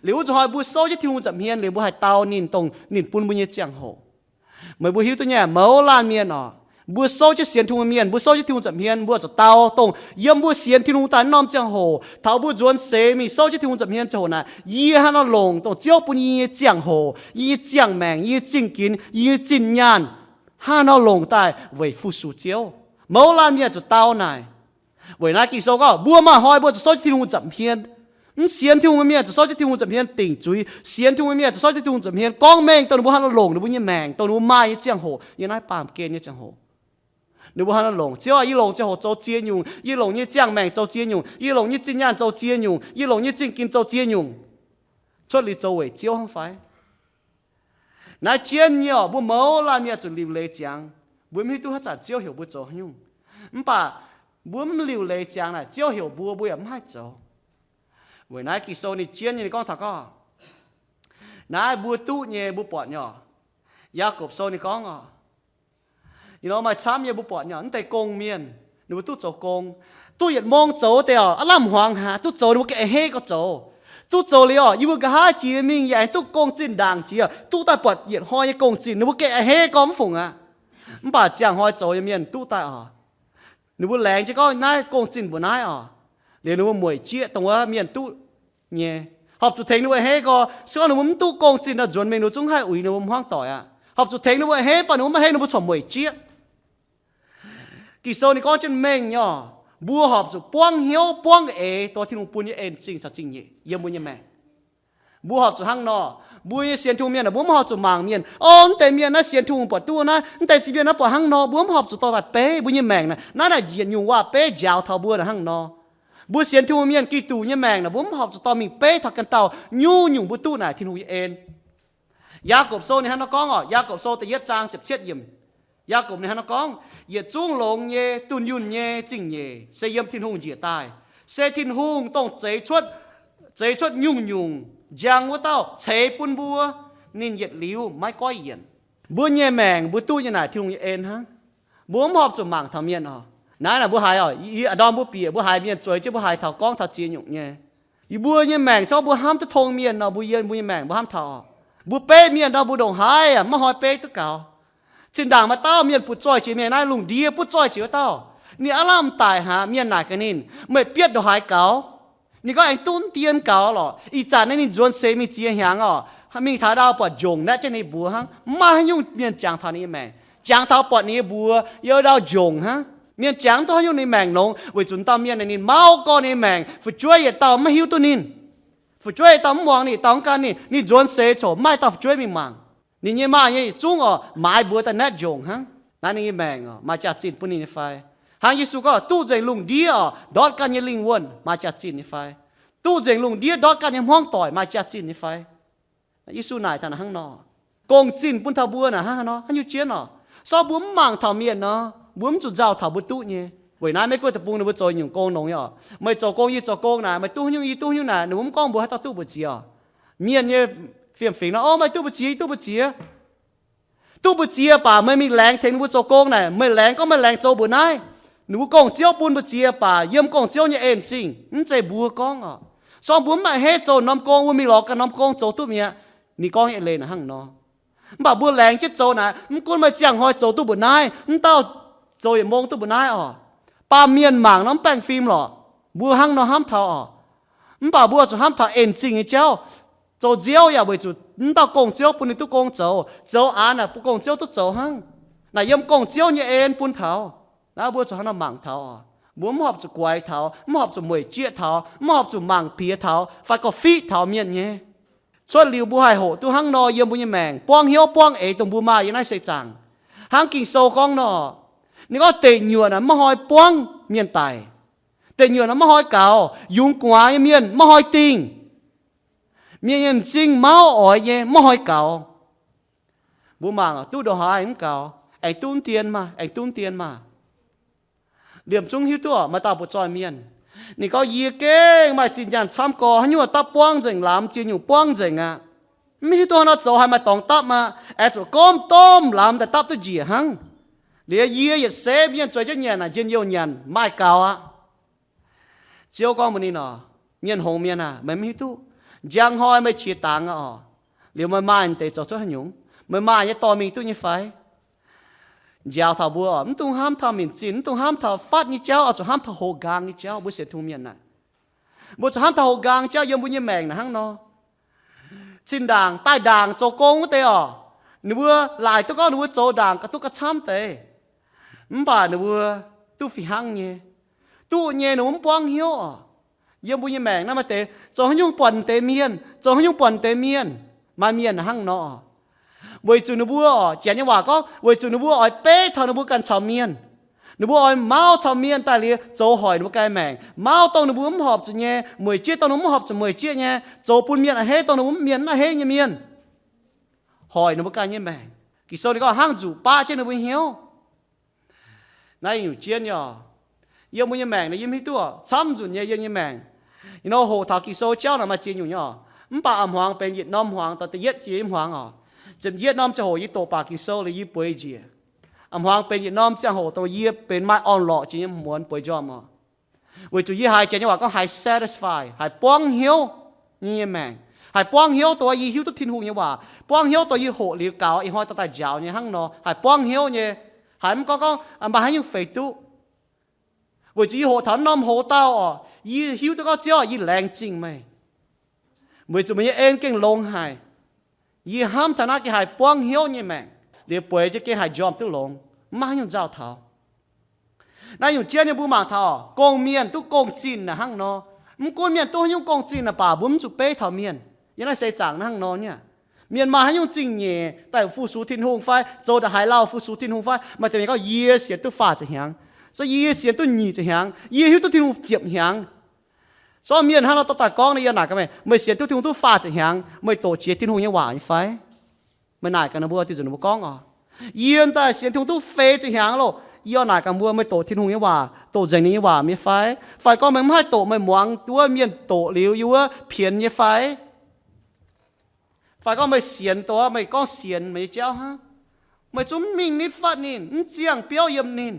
Liuz wuov zuqc hnoi mbuo souv jienv Tin-Hungh nza'hmien liuz mbuo haih dau ninh dongh ninh bun mbuo nyei ziangh hoc. Meih mbuo hiuv duqv nyei, mouz laanh mienh orqc, mbuo souv jienv sienx Tin-Hungh mienh, mbuo souv jienv Tin-Hungh nza'hmien, mbuo zuqc dau dongh yiem mbuo sienx Tin-Hungh daaih norm ziangh hoc, taux mbuo nzuonx seix mingh souv jienv Tin-Hungh nza'hmien ziangh hoc naaic, yie hnangv nor longc dongh Ziouv bun yie nyei ziangh hoc, yie nyei ziangh maengc, yie nyei zingh ginx, yie nyei zinh nyaanh, hnangv nor longc daaih weic fu-sux Ziouv. Mouz laanh mienh zuqc dau naaic. Weic naaiv Ging-Sou gorngv mbuo maaih hnoi mbuo zuqc souv jienv Tin-Hungh nza'hmien. Mv sienx Tin-Hungh nyei mienh zuqc souv jienv Tin-Hungh nza'hmien dingc zuiz. Sienx Tin-Hungh nyei mienh zuqc souv jienv Tin-Hungh nza'hmien gorngv mengh dongh ninh mbuo hnangv nor longc ninh mbuo nyei maengc, dongh ninh mbuo maaih nyei ziangh hoc, yiem naaiv baamh gen nyei ziangh hoc. Ninh mbuo hnangv nor longc, Ziouv aah, yie longc ziangh hoc zoux ziex nyungc, yie longc nyei ziangh maengc zoux ziex nyungc, yie longc nyei zinh nyaanh zoux ziex nyungc, yie longc nyei zingh ginx zoux ziex nyungc, cuotv liuz zoux weic Ziouv hnangv fai? Naaiv jienv nyei orqc, mbuo mouz laanh mienh zuqc liuc leiz ziangx. Mbuo mv hiuv duqv haaix zanc Ziouv heuc mbuo zoux haaix nyungc. Mv baac mbuo mv liuc leiz ziangx naaic, Ziouv heuc mbuo, mbuo yaac mv haih zoux. Weic naaiv Ging-Sou ninh jienv nyei ninh gorngv taux gorngv, naaiv mbuo duqv nyei mbuo buatc nyei orqc. Yaagorpc Sou ninh gorngv orqc, maaih camv nyei mbuo buatc nyei orqc, mv deix gong mienh, ninh mbuo duqv zoux gong, duqv yietc mong zoux wuov deix orqc, aav lamh hmuangx haic, duqv zoux ninh mbuo gengh a'hneiv gorx zoux. Duqv zoux liuz orqc, yie mbuo nqa'haav jiex mingh yaac aengx duqv gong zinh ndaangc jiex, duqv daaih buatc yietc hnoi nyei gong zinh, ninh mbuo gengh a'hneiv gorx mv fungc aqv. Mv baac ziangh hnoi zoux nyei mienh duqv daaih orqc, ninh mbuo laengz jienv gorngv naaiv gong zinh mbuoqc naaiv orqc, liuz ninh mbuo mueic jieqv dongh wuov mienh duqv nyei. Horpc zuqc tengx ninh mbuo a'hneiv gorx, se gorngv ninh mbuo mv duqv gong-zinh nor, nzuonx mingh ninh mbuo zungv haih uix ninh mbuo hmuangv doic aqv. Horpc zuqc tengx ninh mbuo a'hneiv, mv baac ninh mbuo maiv a'hneiv, ninh mbuo corc mueic jieqv. Ging-Sou ninh gorngv jienv mengh nyei, mbuo horpc zuqc buangv hnyouv buangv eix tov Tin-Hungh bun nyei en zingh caux zingh nyeic yiem mbuo nyei maengc. Mbuo horpc zuqc hnangv nor. Mbuo nyei sienx Tin-Hungh mienh, mbuo mv horpc zuqc mangc mienh, o, mv deix mienh naaiv sienx Tin-Hungh buatc duqv naaiv, mv deix sienx mienh naaiv buatc hnangv nor. Mbuo mv horpc zuqc dorh daaih beiv mbuo nyei maengc naaic. Naaiv naaic yietc nyungc waac-beiv njaaux taux mbuo naaic hnangv nor. Mbuo sienx Tin-Hungh mienh, Giduc nyei maengc naaic, mbuo mv horpc zuqc dorh mingh beiv taux ganh dauh nyungc-nyungc mbuo duqv naaic Tin-Hungh nyei en. Yaagorpc Sou ninh hnangv nor gorngv oc, Yaagorpc Sou da'yietv zaang ziepc cietv yiemc. Yaagorpc ninh hnangv nor gorngv, yietc zungv longx nyei, dunh yunh nyei zingh nyeic se yiem Tin-Hungh njiec daaih. Se Tin-Hungh dongh zeix cuotv, zeix cuotv nyungc-nyungc njang wuov dauh ceix bun mbuo, ninh yietc liuz maiv goiv yienc. Mbuo nyei maengc mbuo duqv nyei naaic Tin-Hungh nyei en hnangv. Mbuo mv horpc zuqc mangc taux mienh oc. Naaiv naaic mbuo haiz oc, ih ndorm mbuo bieqc mbuo haiz mienh zueiz jienv mbuo haiz taux gorngv taux ziex nyungc nyei. Yie mbuo nyei maengc corc mbuo hnamv duqv tong mienh nor, mbuo yiem mbuo nyei maengc mbuo hnamv taux oc, mbuo beiv mienh nor mbuo ndongc haaix yaac maiv hnoi beiv duqv gaux. Zinh ndaangc maaih dauh mienh butv zoih jiex mienh naaiv lungh ndiev, butv zoih jiex wuov dauh, ninh aav lamh daic hnangv. Mienh naaic gaax ninh, meih bietv ndongc haaix gaux? Ninh gorngv aengx duqv dien gaux lorqc. Ih zanc naaiv ninh nzuonx seix mingh ziex hnyangx oc, mingh taux ndau buatc njongc naeqv jienv ninh mbuox hnangv. Mv maaih haaix nyungc mienh jangx taux ninh nyei maengc. Jangx taux buatc ninh nyei mbuox yiem ndau njongc hnangv. Mienh jangx mv duqv haaix nyungc ninh maengc longx, weic zuqc dauh mienh naaic ninh mauv gorx ninh nyei maengc, fu'jueiv yietc dauh maiv hiuv duqv ninh. Fu'jueiv yietc dauh mv muangx ninh, yietc dauh mv gan ninh. Ninh nzuonx seix coc maaih dauh fu'jueiv mingh mangc. Ninh nyei maaih nyei yietc zungv oc, maaiz mbuox daaih naetv njongc hnangv. Naaiv ninh nyei maengc oc, maaih jaax-zinh bun ninh nyei fai? Hnangv Yesu gorngv, duqv nzengc lungh ndiev oc, ndortv ganh nyei lingh wuonh maaih jaax-zinh nyei fai? Duqv nzengc lungh ndiev ndortv ganh nyei hmuangv doic maaih jaax-zinh nyei fai? Yesu naaic daaih hnangv nor. Gong-zinh bun taux mbuo naaic hnangv haaix nor, haaix nyungc jienv oc? Se gorngv mbuo mv mangc taux mienh nor, mbuo mv zuqc nzauh taux mbuo duqv nyei. Weic naaiv Meiv Guoqv deic-bung ninh mbuo zoux nyungc gong longx nyei oc. Meih zoux gong, yie zoux gong naaic, meih duqv haaix nyungc, yie duqv haaix nyungc naaic, ninh mbuo mv gorngv mbuox haaix dauh duqv mbu'ziex oc. Mienh nyei fiem-fingx nor, o, meih duqv mbu'ziex, yie duqv mbu'ziex. Duqv mbu'ziex baac meih mingh laengz tengx ninh mbuo zoux gong naaic, meih laengz gorngv meih laengz zoux mbuoqc naaiv, ninh mbuo gong-ziouv bun mbu'ziex baac yiem gong-ziouv nyei en zingh, mv zeiz mbuo gorngv oc. Se gorngv mbuo mv a'hneiv zoux norm gong, mbuo mingh lorz ganh norm gong zoux duqv mi'aqv. Ninh gorngv nyei eix leiz naaic hnangv nor. Mv baac mbuo laengz jienv zoux naaic, mv gunv meih ziangh hnoi zoux duqv mbuoqc naaiv, mv dauh zoux yietc mong duqv mbuoqc naaiv oc, baamh mienh mangc nor mv baengh fim lorqc. Mbuo hnangv nor hnamv taux oc. Mv baac mbuo zuqc hnamv taux en zingh nyei jauv. Zoux nziouv yaac weic zuqc mv dauh gong-ziouv bun ninh duqv gong zoux. Zoux aqv naaic bun gong-ziouv duqv zoux hnangv. Naaic yiem gong-ziouv nyei en bun taux. Naaiv mbuo zuqc hnangv nor mangc taux oc. Mbuo mv horpc zuqc guaix taux, mv horpc zuqc mueic jieqv taux, mv horpc zuqc mangc piex taux fai gorqv-fiqv taux mienh nyei. Cuotv liuz mbuo haih hoqc duqv hnangv nor yiem mbuo nyei maengc, buangv hnyouv buangv eix dongh mbuo maaih yiem naaiv seix zaangc. Hnangv Ging-Sou gorngv nor, ninh gorngv deic nyuoqc naaic maiv hnoi buangv mienh daic. Deic nyuoqc naaic maiv hnoi gaux. Yungz gu'nguaaz nyei mienh maiv hnoi dingh. Mienh nyei m'zing mauv oix nyei maiv hnoi gaux. Mbuo mangc duqv ndongc haaix mv gaux, aengx duqv mv dien maah, aengx duqv mv dien maah. Liemh zungv hiuv duqv maaih dauh butv zoih mienh, ninh gorngv, yie gengh maaih zinh nyaanh camv gorx, haaix nyungc dapv buangv nzengc, lamz ziex nyungc buangv nzengc aqv. Mv hiuv duqv haaix nor zoux, haaix maaih dorngx dapv aqv. Aengx zuqc gomv domh lamz daaih dapv duqv njiec hnangv. Liuz yie yietc seix mienh zueiz jienv nyanc naaic, njien-youh nyanc maaih gaux aqv. Ziouv gorngv mbuox ninh nor, mienh hngongx mienh aah, meih mv hiuv duqv. Njang hnoi meih qiex dangx aqv oc. Liuz meih maaih deix zoux cuotv haaix nyungc? Meih maaih nyei dorh mingh duqv nyei fai? Njaaux taux mbuo oc, mv dungx hnamv taux minc zinh, mv dungx hnamv taux fatv nyei jauv, oix zuqc hnamv taux houx nqaang nyei jauv. Mbuo sienx Tin-Hungh mienh naaic, mbuo zuqc hnamv taux houx nqaang nyei jauv yiem mbuo nyei maengc naaic hnangv nor. Zinh ndaangc daaih ndaangc zoux gong wuov deix oc, ninh mbuo laaic duqv gorngv ninh mbuo zoux ndaangc ga'duqv ga'camv deix. Mv baac ninh mbuo duqv fih hnangv nyei. Duqv nyei ninh mbuo mv buangv hnyouv oc. Yiem mbuo nyei maengc naaiv maaih deix zoux haaix nyungc buatc deix mienh, zoux haaix nyungc buatc deix mienh. Maaih mienh hnangv nor. Weic zuqc ninh mbuo oc, janx nyei waac gorngv, weic zuqc ninh mbuo oix beiv taux ninh mbuo ganh caux mienh. Ninh mbuo oix mauv caux mienh daaih liuz zoux hoic ninh mbuo ganh maengc. Mauv dongh ninh mbuo mv horpc zuqc nyei, mueic jieqv dongh ninh mbuo mv horpc zuqc mueic jieqv nyei, zoux bun mienh a'hneiv dongh ninh mbuo mv mienh mv a'hneiv nyei mienh, hoic ninh mbuo ganh nyei maengc. Ging-Sou ninh gorngv hnangv nzuqc baqv jienv ninh mbuo hnyouv. Naaiv nyungc jienv nyei oc. Yiem mbuo nyei maengc naaiv yie mv hiuv duqv oc, camv nzunc nyei yiem nyei maengc. Ih hnoi hoqc taux Ging-Sou jauv naaic maaih ziex nyungc nyei oc. Mv baac a'hmuangx benx yietc norm hmuangx, da'yietv jiex nyei hmuangx oc. Ziepc yietv norm ziangh hoc yie doqc baac Ging-Sou liuz yie bueix njiec. A'hmuangx benx yietc norm ziangh hoc dongh yie benx maaih orn-lorqc jiex nyei hmuonx bueix njormh oc. Weic zuqc yie haiz janx nyei waac gorngv haiz satisfy, haiz buangv hnyouv nyei maengc. Haiz buangv hnyouv dongh yie hiuv duqv Tin-Hungh nyei waac, buangv hnyouv dongh yie hoqc liuz gaux, ih hnoi daaih daaih njaaux nyei hnangv nor, haiz buangv hnyouv nyei. Haiz mv gorngv gorngv maaih haaix nyungc feix duqv. Weic zuqc yie hoqc taux norm hoz dauh oc, yie hiuv duqv gorngv Ziouv, yie laengz zingh meih. Weic zuqc meih nyei en gengh longx haic. Yie hnamv taux naaiv gengh haih buangv hnyouv nyei maengc, liuz bueix jienv gengh haih njormh duqv longx, maiv haaix nyungc nzauh taux. Naaiv nyungc jienv nyei mbuo mangc taux gong-mienh duqv gong-zinh naaic hnangv nor. Mv gunv mienh duqv haaix nyungc gong-zinh naaic baac mbuo mv zuqc beiv taux mienh. Yiem naaiv seix zaangc hnangv nor nyei. Mienh maaih haaix nyungc zingh nyeic daaih fu-sux Tin-Hungh fai zoux ndongc haaix lauh fu-sux Tin-Hungh fai? Maaih deix mienh gorngv, yie sienx duqv faah ziepc hnyangx, se yie sienx duqv nyic ziepc hnyangx, yie hiuv duqv Tin-Hungh ziepc hnyangx. Sortv mienh hnangv nor dorh daaih gorngv nor, yie naaic gaax meih, meih sienx duqv Tin-Hungh duqv faah ziepc hnyangx, meih doqc jiex Tin-Hungh nyei waac nyei fai? Meih naaic gaax ninh mbuo, dinh zuqc ninh mbuo gorngv oc, yie daaih sienx Tin-Hungh duqv feix ziepc hnyangx loh. Yie naaic gaax mbuo, meih doqc Tin-Hungh nyei waac, doqc nzengc ninh nyei waac nyei fai? Fai gorngv meih mv haih doqc, meih muangx wuov mienh doqc liuz yie wuov pienx nyei fai? Fai gorngv meih sienx, doqc meih gorngv sienx meih nyei jauv hnangv, meih zungv mv mingh nitv fatv ninh, mv ziangh biauv yiem ninh.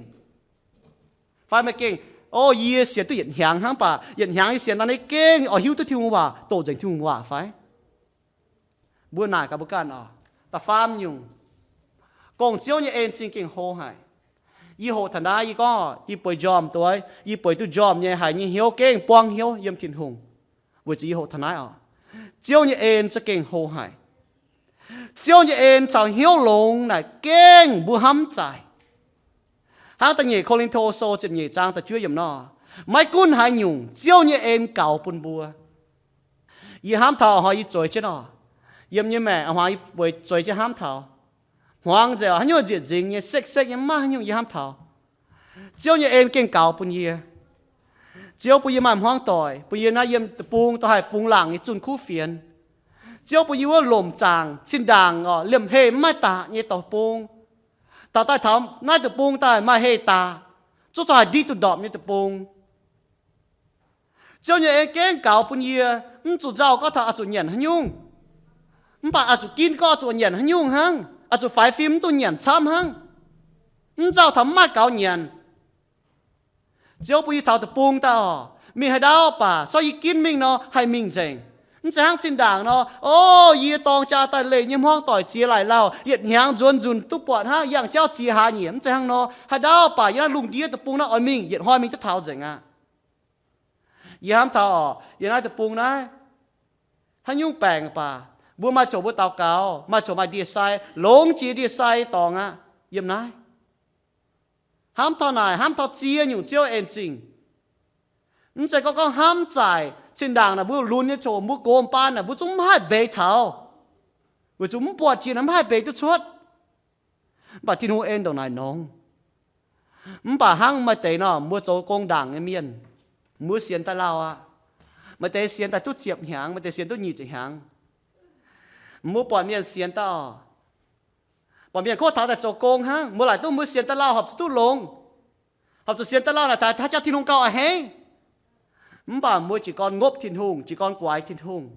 Fai meih gengh, o, yie sienx duqv yietc hnyangx hnangv baac yietc hnyangx yie sienx daaih nyei gengh oix hiuv duqv Tin-Hungh waac, doqc nzengc Tin-Hungh waac fai? Mbuo naaic gaax mbuo ganh oc. Da'faam nyungc, gong-ziouv nyei en zingh gengh hlo haic. Yie hoqc taux naaiv, yie gorngv yie bueix njormh doix, yie bueix duqv njormh nyei haic nyei hnyouv gengh buangv hnyouv yiem Tin-Hungh, weic zuqc yie hoqc taux naaiv oc. Ziouv nyei en za'gengh hlo haic. Ziouv nyei en caux hnyouv longx naaic gengh mbuo hnamv zaaic. Hnangv da'nyeic Ko^lin^to Sou ziepc nyeic zaang da'juov yiemc nor, maiv gunv haaix nyungc Ziouv nyei en gaux bun mbuo. Yie hnamv taux hnoi yie zueiz jienv oc, yiem nyei maengc a'hmuangx yie bueix zueiz jienv hnamv taux, hmuangx nzengc haaix nyungc nzieqc nzingx nyei, sekv-sekv nyei, maiv haaix nyungc yie hnamv taux, Ziouv nyei en gengh gaux bun yie. Ziouv bun yie maaih hmuangv doic, bun yie naaiv yiem deic-bung dorh haih bungx laangc nyei zunh kuv fienx. Ziouv bun yie wuov lomc zaangc, zinh ndaangc oc, liemh heh maiv daqc nyei deic-bung. Taux daaih taux naaiv deic-bung daaih maaih heh daqc, zungv corc haih ndiev duqv ndorpc nyei deic-bung. Ziouv nyei en gengh gaux bun yie, mv zuqc nzauh gorngv taux oix zuqc nyanc haaix nyungc, mv baac oix zuqc ginv gorngv oix zuqc nyanc haaix nyungc hnangv, oix zuqc faix fim mv duqv nyanc camv hnangv. Mv nzauh taux mv maaih gaux nyanc. Ziouv bun yie taux deic-bung daaih oc, mingh haaix ndau baac sortv yie ginv mingh nor haih mingh nzengc. Mv zeiz hnangv zinh ndaangc nor, o, yie dorng jaa daaih leih nyei hmuangv doic ziex laaic lauh, yietc hnyangx nzuonx nzunc duqv buatc hnangv, yangh jauv ziex hlaax nyieqc. Mv zeiz hnangv nor, haaix ndau baac yie naaiv lungh ndiev deic-bung naaiv oix mingh yietc hnoi mingh duqv taux nzengc aqv. Yie hnamv taux oc, yie naaiv deic-bung naaiv haaix nyungc baengc baac mbuo maaih coc mbuo daux gaux, maaih coc maaih ndie-sai, longx jiex ndie-sai dorngx aqv yiem naaiv. Hnamv taux naaic, hnamv taux ziex nyungc Ziouv en zingh. Mv zeiz gorngv gorngv hnamv zaaic, zinh ndaangc naaic mbuo lunx nyei coc mbuo gox baan naaic mbuo zungv mv haih mbeix taux, weic zuqc mv buatc jiex naaic mv haih mbeix duqv cuotv. Mv baac Tin-Hungh en ndongc naaic nongx. Mv baac hnangv maaih deix nor, mbuo zoux gong ndaangc nyei mienh, mbuo sienx daaih lauh aqv. Maaih deix sienx daaih duqv ziepc hnyangx, maaih deix sienx duqv nyic ziepc hnyangx. Mbuo buatc mienh sienx daaih oc, buatc mienh kov taux daaih zoux gong hnangv, mbuo laaic duqv mbuo sienx daaih lauh horpc zuqc duqv longx, horpc zuqc sienx daaih lauh naaic daaih haaix jauv Tin-Hungh gauh a'hneiv. Mv baac mbuo jiez gorn ngopv Tin-Hungh, jiez gorn guaix Tin-Hungh.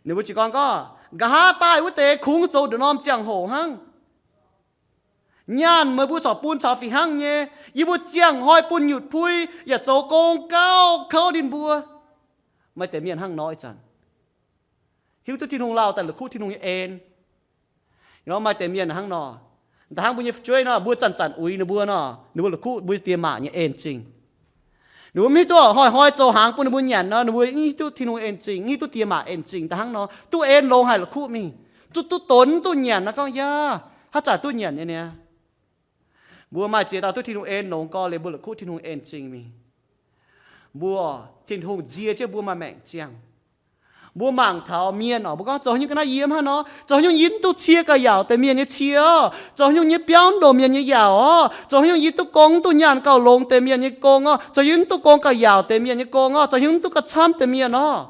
Ninh mbuo jiez gorn gorngv, nqa'haav daaih wuov deix kungx zoux nduqc norm ziangh hoc hnangv. Nyaanh meih mbuo corc bun caux fih hnangv nyei. Yie mbuo ziangh hnoi bun nyutc pui yaac zoux gong gauh kouv ninh mbuo. Maaih deix mienh hnangv nor ih zanc hiuv duqv Tin-Hungh lauh daaih la'kuqv Tin-Hungh nyei en. Nor maaih deix mienh hnangv nor, da'hnangv mbuo nyei fu'jueiv nor, mbuo zanc-zanc uix ninh mbuo nor, ninh mbuo la'kuqv mbuo diex maac nyei en zingh. Ninh mbuo mv hiuv duqv hnoi-hnoi zoux hnaangx bun ninh mbuo nyanc nor, ninh mbuo mv hiuv duqv Tin-Hungh en zingh, mv hiuv duqv diex maac en zingh. Da'hnangv nor, duqv en longx haic la'kuqv mingh, duqv, duqv donx mv duqv nyanc nor gorngv, yaac haaix zanc duqv nyanc nyei niaa. Mbuo maaih ziex dauh duqv Tin-Hungh en longx gorx liuz, mbuo la'kuqv Tin-Hungh en zingh mingh. Mbuo, Tin-Hungh nzie jienv mbuo maaih maengc ziangh. Mbuo mangc taux mienh oc, mbuo gorngv, zoux haaix nyungc ga'naaiv yie mv hnangv nor? Zoux haaix nyungc yie mv duqv cie gauh yaauc deix mienh nyei cie oc? Zoux haaix nyungc yie biauv mv ndongc mienh nyei yaauc oc? Zoux haaix nyungc yie duqv gong mv duqv nyaanh gauh longx deix mienh nyei gong oc? Zoux haaix nyungc yie mv duqv gong gauh yaauc deix mienh nyei gong oc? Zoux haaix nyungc mv duqv gauh camv deix mienh oc?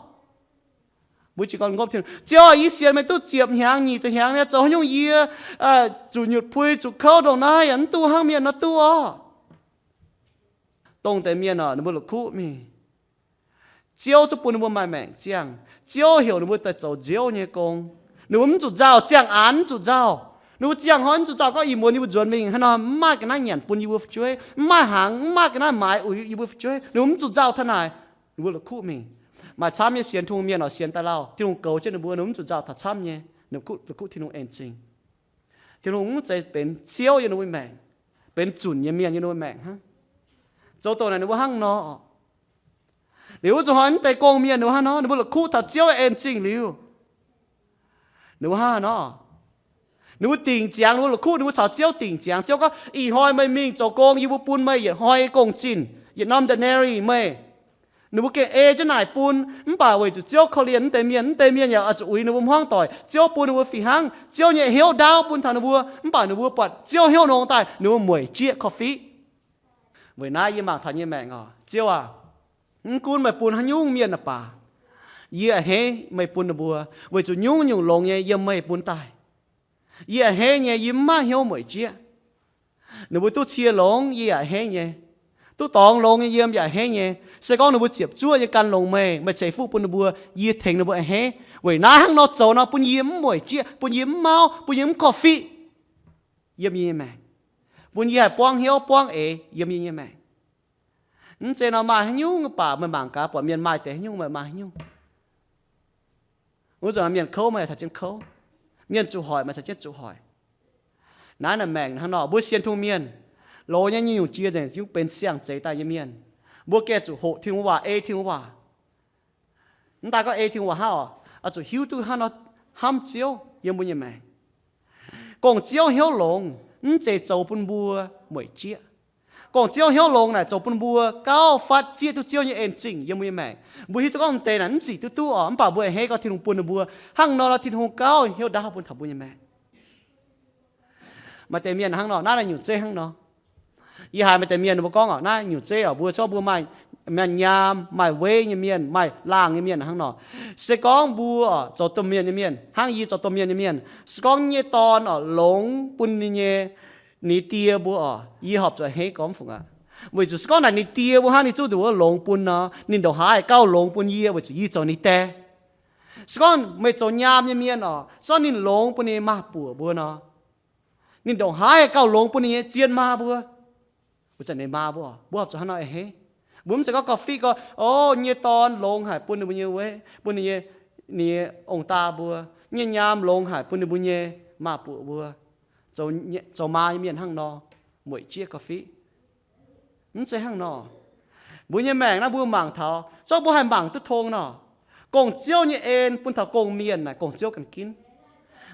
Mbuo jiez gorn ngopv Tin-Hungh, Ziouv aah, yie sienx meih duqv ziepc hnyangx nyic ziepc hnyangx nyei, zoux haaix nyungc yie zuqc nyutc pui zuqc kouv ndongc naaiv yaac mv duqv hnangv mienh nor duqv oc. Dongh deix mienh oc, ninh mbuo la'kuqv mingh. Ziouv zungv bun ninh mbuo maaih maengc ziangh. Ziouv heuc ninh mbuo daaih zoux Ziouv nyei gong. Ninh mbuo mv zuqc nzauh, ziangh aanx mv zuqc nzauh. Ninh mbuo ziangh hnoi mv zuqc nzauh gorngv ih muonz ninh mbuo nzuonx mingh hnangv nor, mv maaih ga'naaiv nyanc bun yie mbuo fu'jueiv, mv maaih hnaangx, mv maaih ga'naaiv maaiz uix yie mbuo fu'jueiv. Ninh mbuo mv zuqc nzauh taux naaic. Ninh mbuo la'kuqv mingh. Maaih camv nyei sienx Tin-Hungh mienh oc, sienx daaih lauh, Tin-Hungh goux jienv ninh mbuo, ninh mbuo mv zuqc nzauh taux camv nyei. Ninh mbuo la'kuqv Tin-Hungh en zingh. Tin-Hungh mv zeiz benx Ziouv yiem ninh mbuo maengc, benx zunc nyei mienh yiem ninh mbuo maengc hnangv. Zoux dongh naaic ninh mbuo hnangv nor oc. Liuz wuov zuqc hnoi naaiv deix gong-mienh ninh mbuo hnangv nor, ninh mbuo la'kuqv taux Ziouv nyei en zingh liuz, ninh mbuo hnangv nor, ninh mbuo dingc ziangx, ninh mbuo la'kuqv, ninh mbuo caux Ziouv dingc ziangx. Ziouv gorngv, ih hnoi meih mingh zoux gong, yie mbuo bun meih yietc hnoi gong-zinh, yietc norm denarius meih. Ninh mbuo gengh ei jienv naaic bun, mv baac weic zuqc Ziouv korv-lienh naaiv deix mienh, naaiv deix mienh yaac oix zuqc uix ninh mbuo hmuangv doic. Ziouv bun ninh mbuo fih hnangv. Ziouv nyei hnyouv ndaauv bun taux ninh mbuo, mv baac ninh mbuo buatc Ziouv hnyouv nongx daaih, ninh mbuo mueic jieqv korv-fiqv. Weic naaiv yie mangc taux nyei maengc oc, Ziouv aac, mv gunv meih bun haaix nyungc mienh naaic baac, yie a'hneiv meih bun ninh mbuo, weic zuqc nyungc-nyungc longx nyei yiem meih bun daaih. Yie a'hneiv nyei, yie mv maaih hnyouv mueic jieqv. Ninh mbuo duqv cie longx, yie yaac a'hneiv nyei. Duqv dorngx longx nyei yiem yaac a'hneiv nyei. Se gorngv ninh mbuo ziepc zuoqv nyei gan longx meih, meih ceix fuqv bun ninh mbuo, yie tengx ninh mbuo a'hneiv. Weic naaiv hnangv nor zoux nor bun yie mv mueic jieqv, bun yie mv mauv, bun yie mv korv-fiqv yiem yie nyei maengc, bun yie haih buangv hnyouv buangv eix yiem yie nyei maengc. Mv zeiz nor maaih haaix nyungc baac meih mangc gaax, buatc mienh maaih deix haaix nyungc meih maaih haaix nyungc. Wuov zanc mienh kouv meih caux jienv kouv, mienh zuqc hoic meih caux jienv zuqc hoic. Naaiv naaic maengc hnangv nor, mbuo sienx Tin-Hungh mienh, loz nyei nyungc-nyungc jiex nzengc, yungv benx siang-zeix daaih nyei mienh. Mbuo gengh zuqc hoqc Tin-Hungh waac, ei Tin-Hungh waac. Mv daaih gorngv ei Tin-Hungh waac hnangv oc, oix zuqc hiuv duqv hnangv nor hnamv Ziouv yiem mbuo nyei maengc. Gong-Ziouv hnyouv longx mv zeiz zoux bun mbuo mueic jieqv. Gong-Ziouv hnyouv longx naaic zoux bun mbuo gauh fatv zieqv duqv Ziouv nyei en-zingh yiem mbuo nyei maengc. Mbuo hiuv duqv gorngv m'deix naaic mv zic duqv duqv oc, mv baac mbuo a'hneiv gorngv Tin-Hungh bun ninh mbuo hnangv nor, Tin-Hungh gauh hnyouv ndaauv bun taux mbuo nyei maengc. Maaih deix mienh hnangv nor, naaiv naaic nyungc zeiv hnangv nor. Yie haiz maaih deix mienh ninh mbuo gorngv oc, naaiv nyungc zeiv oc, mbuo corc mbuo maaih, maaih nyaam, maaih weiv nyei mienh, maaih laangh nyei mienh hnangv nor. Se gorngv mbuo oc zoux domh mienh nyei mienh, hnangv yie zoux domh mienh nyei mienh, se gorngv nyei dorn oc longx bun ninh nyei, ninh die mbuo oc, yie horpc zuqc a'hneiv gormx fungc aqv. Weic zuqc se gorngv naaic ninh die mbuo hnangv ninh zungv nduqc wuov longx bun nor, ninh ndongc haaix gauh longx bun yie weic zuqc yie zoux ninh die. Se gorngv meih zoux nyaam nyei mienh oc, se gorngv ninh longx bun ninh nyei maaz-buoc mbuo nor, ninh ndongc haaix gauh longx bun ninh nyei zien maa mbuo. Wuov zanc ninh maa mbuo, mbuo horpc zuqc hnangv nor a'hneiv. Mbuo mv zeiz gorngv gauh fiqv gorngv, o, nyei dorn longx haic bun ninh mbuo nyei weiv, bun ninh nyei, ninh nyei ong-daa mbuo, nyei nyaam longx haic bun ninh mbuo nyei maa-buoc mbuo. Zoux, zoux maa nyei mienh hnangv nor, mueic jieqv gauh fiqv. Mv zeiz hnangv nor. Mbuo nyei maengc naaiv mbuo mangc taux, zorqv mbuo haih mangc duqv tong nor, gong-ziouv nyei en bun taux gong-mienh naaic gong-ziouv ganh ginv.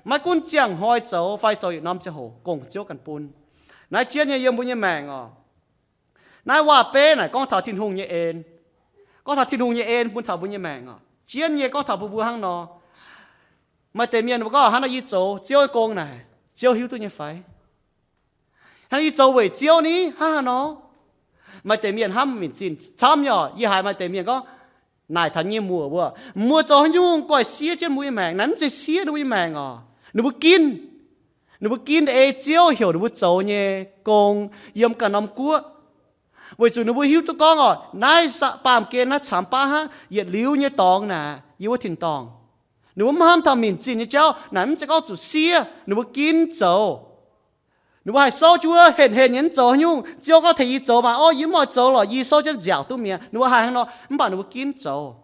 Maiv gunv ziangh hnoi zoux fai zoux yietc norm ziangh hoc, gong-ziouv ganh bun. Naaiv jienv nyei yiem mbuo nyei maengc oc. Naaiv waac-beiv naaic gorngv taux Tin-Hungh nyei en. Gorngv taux Tin-Hungh nyei en bun taux mbuo nyei maengc oc. Jienv nyei gorngv taux mbuo mbuo hnangv nor. Maaih deix mienh mbuo gorngv, hnangv nor yie zoux Ziouv nyei gong naaic, Ziouv hiuv duqv nyei fai? Hnangv yie zoux weic Ziouv ni, hnangv haaix nor? Maaih deix mienh hnamv minc zinh camv nyei oc. Yie haiz maaih deix mienh gorngv, naaic taux nyei muoc mbuo, mbuo zoux haaix nyungc guaih siev jienv mbuo nyei maengc? Naaic mv zeiz siev ninh mbuo nyei maengc oc. Ninh mbuo ginv. Ninh mbuo ginv ei Ziouv heuc ninh mbuo zoux nyei gong yiem ganh norm guoqv. Weic zuqc ninh mbuo hiuv duqv gorngv oc, naaiv baamh gen naaiv caamx baav hnangv, yietc liuz nyei dorngx naaic yiem wuov tin-dorngh. Ninh mbuo mv hnamv taux minc zinh nyei jauv naaic, mv zeiz gorngv zuqc siev, ninh mbuo ginv zoux. Ninh mbuo haih souv jienv wuov henh henh nyei mv zoux haaix nyungc. Ziouv gorngv tengx yie zoux maah, o, yie mv oix zoux lorqc, yie souv jienv nziaauc duqv mi'aqv. Ninh mbuo haih hnangv nor, mv baac ninh mbuo ginv zoux.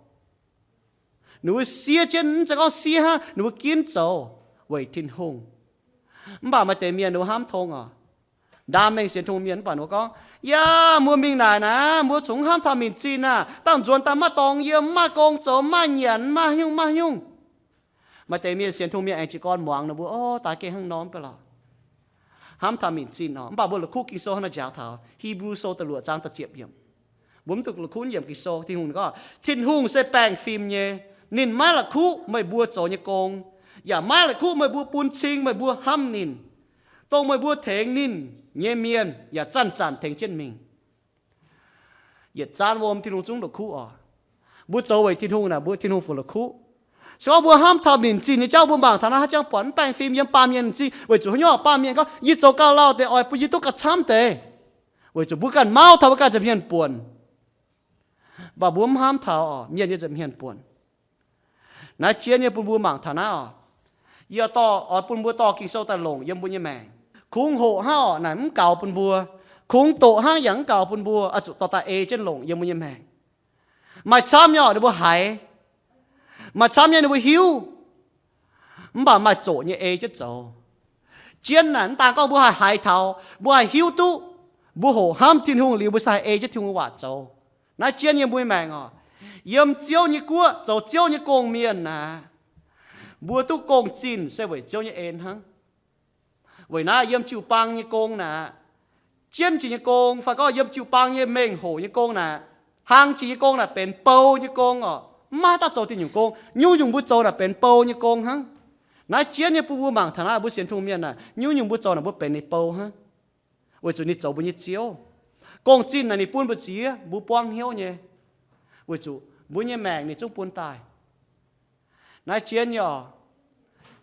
Ninh mbuo siev jienv, mv zeiz gorngv siev hnangv, ninh mbuo ginv zoux weic Tin-Hungh. Mv baac maaih deix mienh ninh mbuo hnamv tong oc. Ndaam mengh sienx Tin-Hungh mienh mv baac ninh mbuo gorngv, yaac mbuo mingh naaic naaic, mbuo cunx hnamv taux minc zinh aac, dangh nzuonx daaih maiv dorngx yiem, maiv maaih gong zoux, maiv maaih nyanc, maiv maaih hnyungc, maiv maaih hnyungc. Maaih deix mienh sienx Tin-Hungh mienh aengx jiez gorn muangx ninh mbuo, o, daaih gengh hnangv nor mv baac lorqc. Hnamv taux minc zinh oc. Mv baac mbuo la'kuqv Ging-Sou hnangv naaiv njaaux taux Hipv^lu Sou da'luoqc zaang da'ziepc yiemc. Mbuo mv duqv la'kuqv yiemc Ging-Sou, Tin-Hungh ninh gorngv, Tin-Hungh se baengh fim nyei. Ninh maiv la'kuqv meih mbuo zoux nyei gong, yaac maiv la'kuqv meih mbuo bun cing meih mbuo hnamv ninh, dongh meih mbuo tengx ninh nyei mienh yaac zanc-zanc tengx jienv mingh. Yietc zaanv wuom Tin-Hungh zungv la'kuqv oc. Mbuo zoux weic Tin-Hungh naaic, mbuo Tin-Hungh fungc la'kuqv. Se gorngv mbuo hnamv taux minc zinh nyei jauv, mbuo mangc taux naaiv haaix jangx buatc mv baengh fim yiem baamh mienh m'zing, weic zuqc haaix nyungc baamh mienh gorngv, yie zoux gauh lauh deix oix bun yie duqv gauh camv deix. Weic zuqc mbuo ganh mauv taux mbuo ganh nza'hmien buonc. Mv baac mbuo mv hnamv taux oc, mienh nyei nza'hmien buonc. Naaiv jienv nyei bun mbuo mangc taux naaiv oc. Yie dorh, oix bun mbuo dorh Ging-Sou daaih longc yiem mbuo nyei maengc. Kungx hoqc hnangv oc, naaic mv gaux bun mbuo. Kungx doqc hnangv yaac mv gaux bun mbuo, oix zuqc dorh daaih ei jienv longc yiem mbuo nyei maengc. Maaih camv nyei oc, ninh mbuo haiz. Maaih camv nyei ninh mbuo hiuv. Mv baac maaih zoqc nyei ei jienv zoux. Jienv naaic mv daan gorngv mbuo haih haiz taux, mbuo haih hiuv duqv, mbuo hoqc hnamv Tin-Hungh liuz, mbuo se haih ei jienv Tin-Hungh waac zoux. Naaiv jienv nyei mbuo nyei maengc oc. Yiem Ziouv nyei guoqv zoux Ziouv nyei gong mienh naaic, mbuo duqv gong-zinh se weic Ziouv nyei en hnangv. Weic naaiv yiem jiu-baang nyei gong naaic, jienv jiex nyei gong, fai gorngv yiem jiu-baang nyei mengh hoc nyei gong naaic, hlang jiex nyei gong naaic benx bou nyei gong oc. Mv maaih haaix dauh zoux diuh nyungc gong. Nyungc-nyungc mbuo zoux naaic benx bou nyei gong hnangv. Naaiv jienv nyei bun mbuo mangc taux naaiv, mbuo sienx Tin-Hungh mienh naaic, nyungc-nyungc mbuo zoux naaic mbuo benx ninh bou hnangv. Weic zuqc ninh zoux mbuo nyei Ziouv. Gong-zinh naaic ninh bun mbuo ziex, mbuo buangv hnyouv nyei. Weic zuqc mbuo nyei maengc ninh zungv bun daaih. Naaiv jienv nyei oc.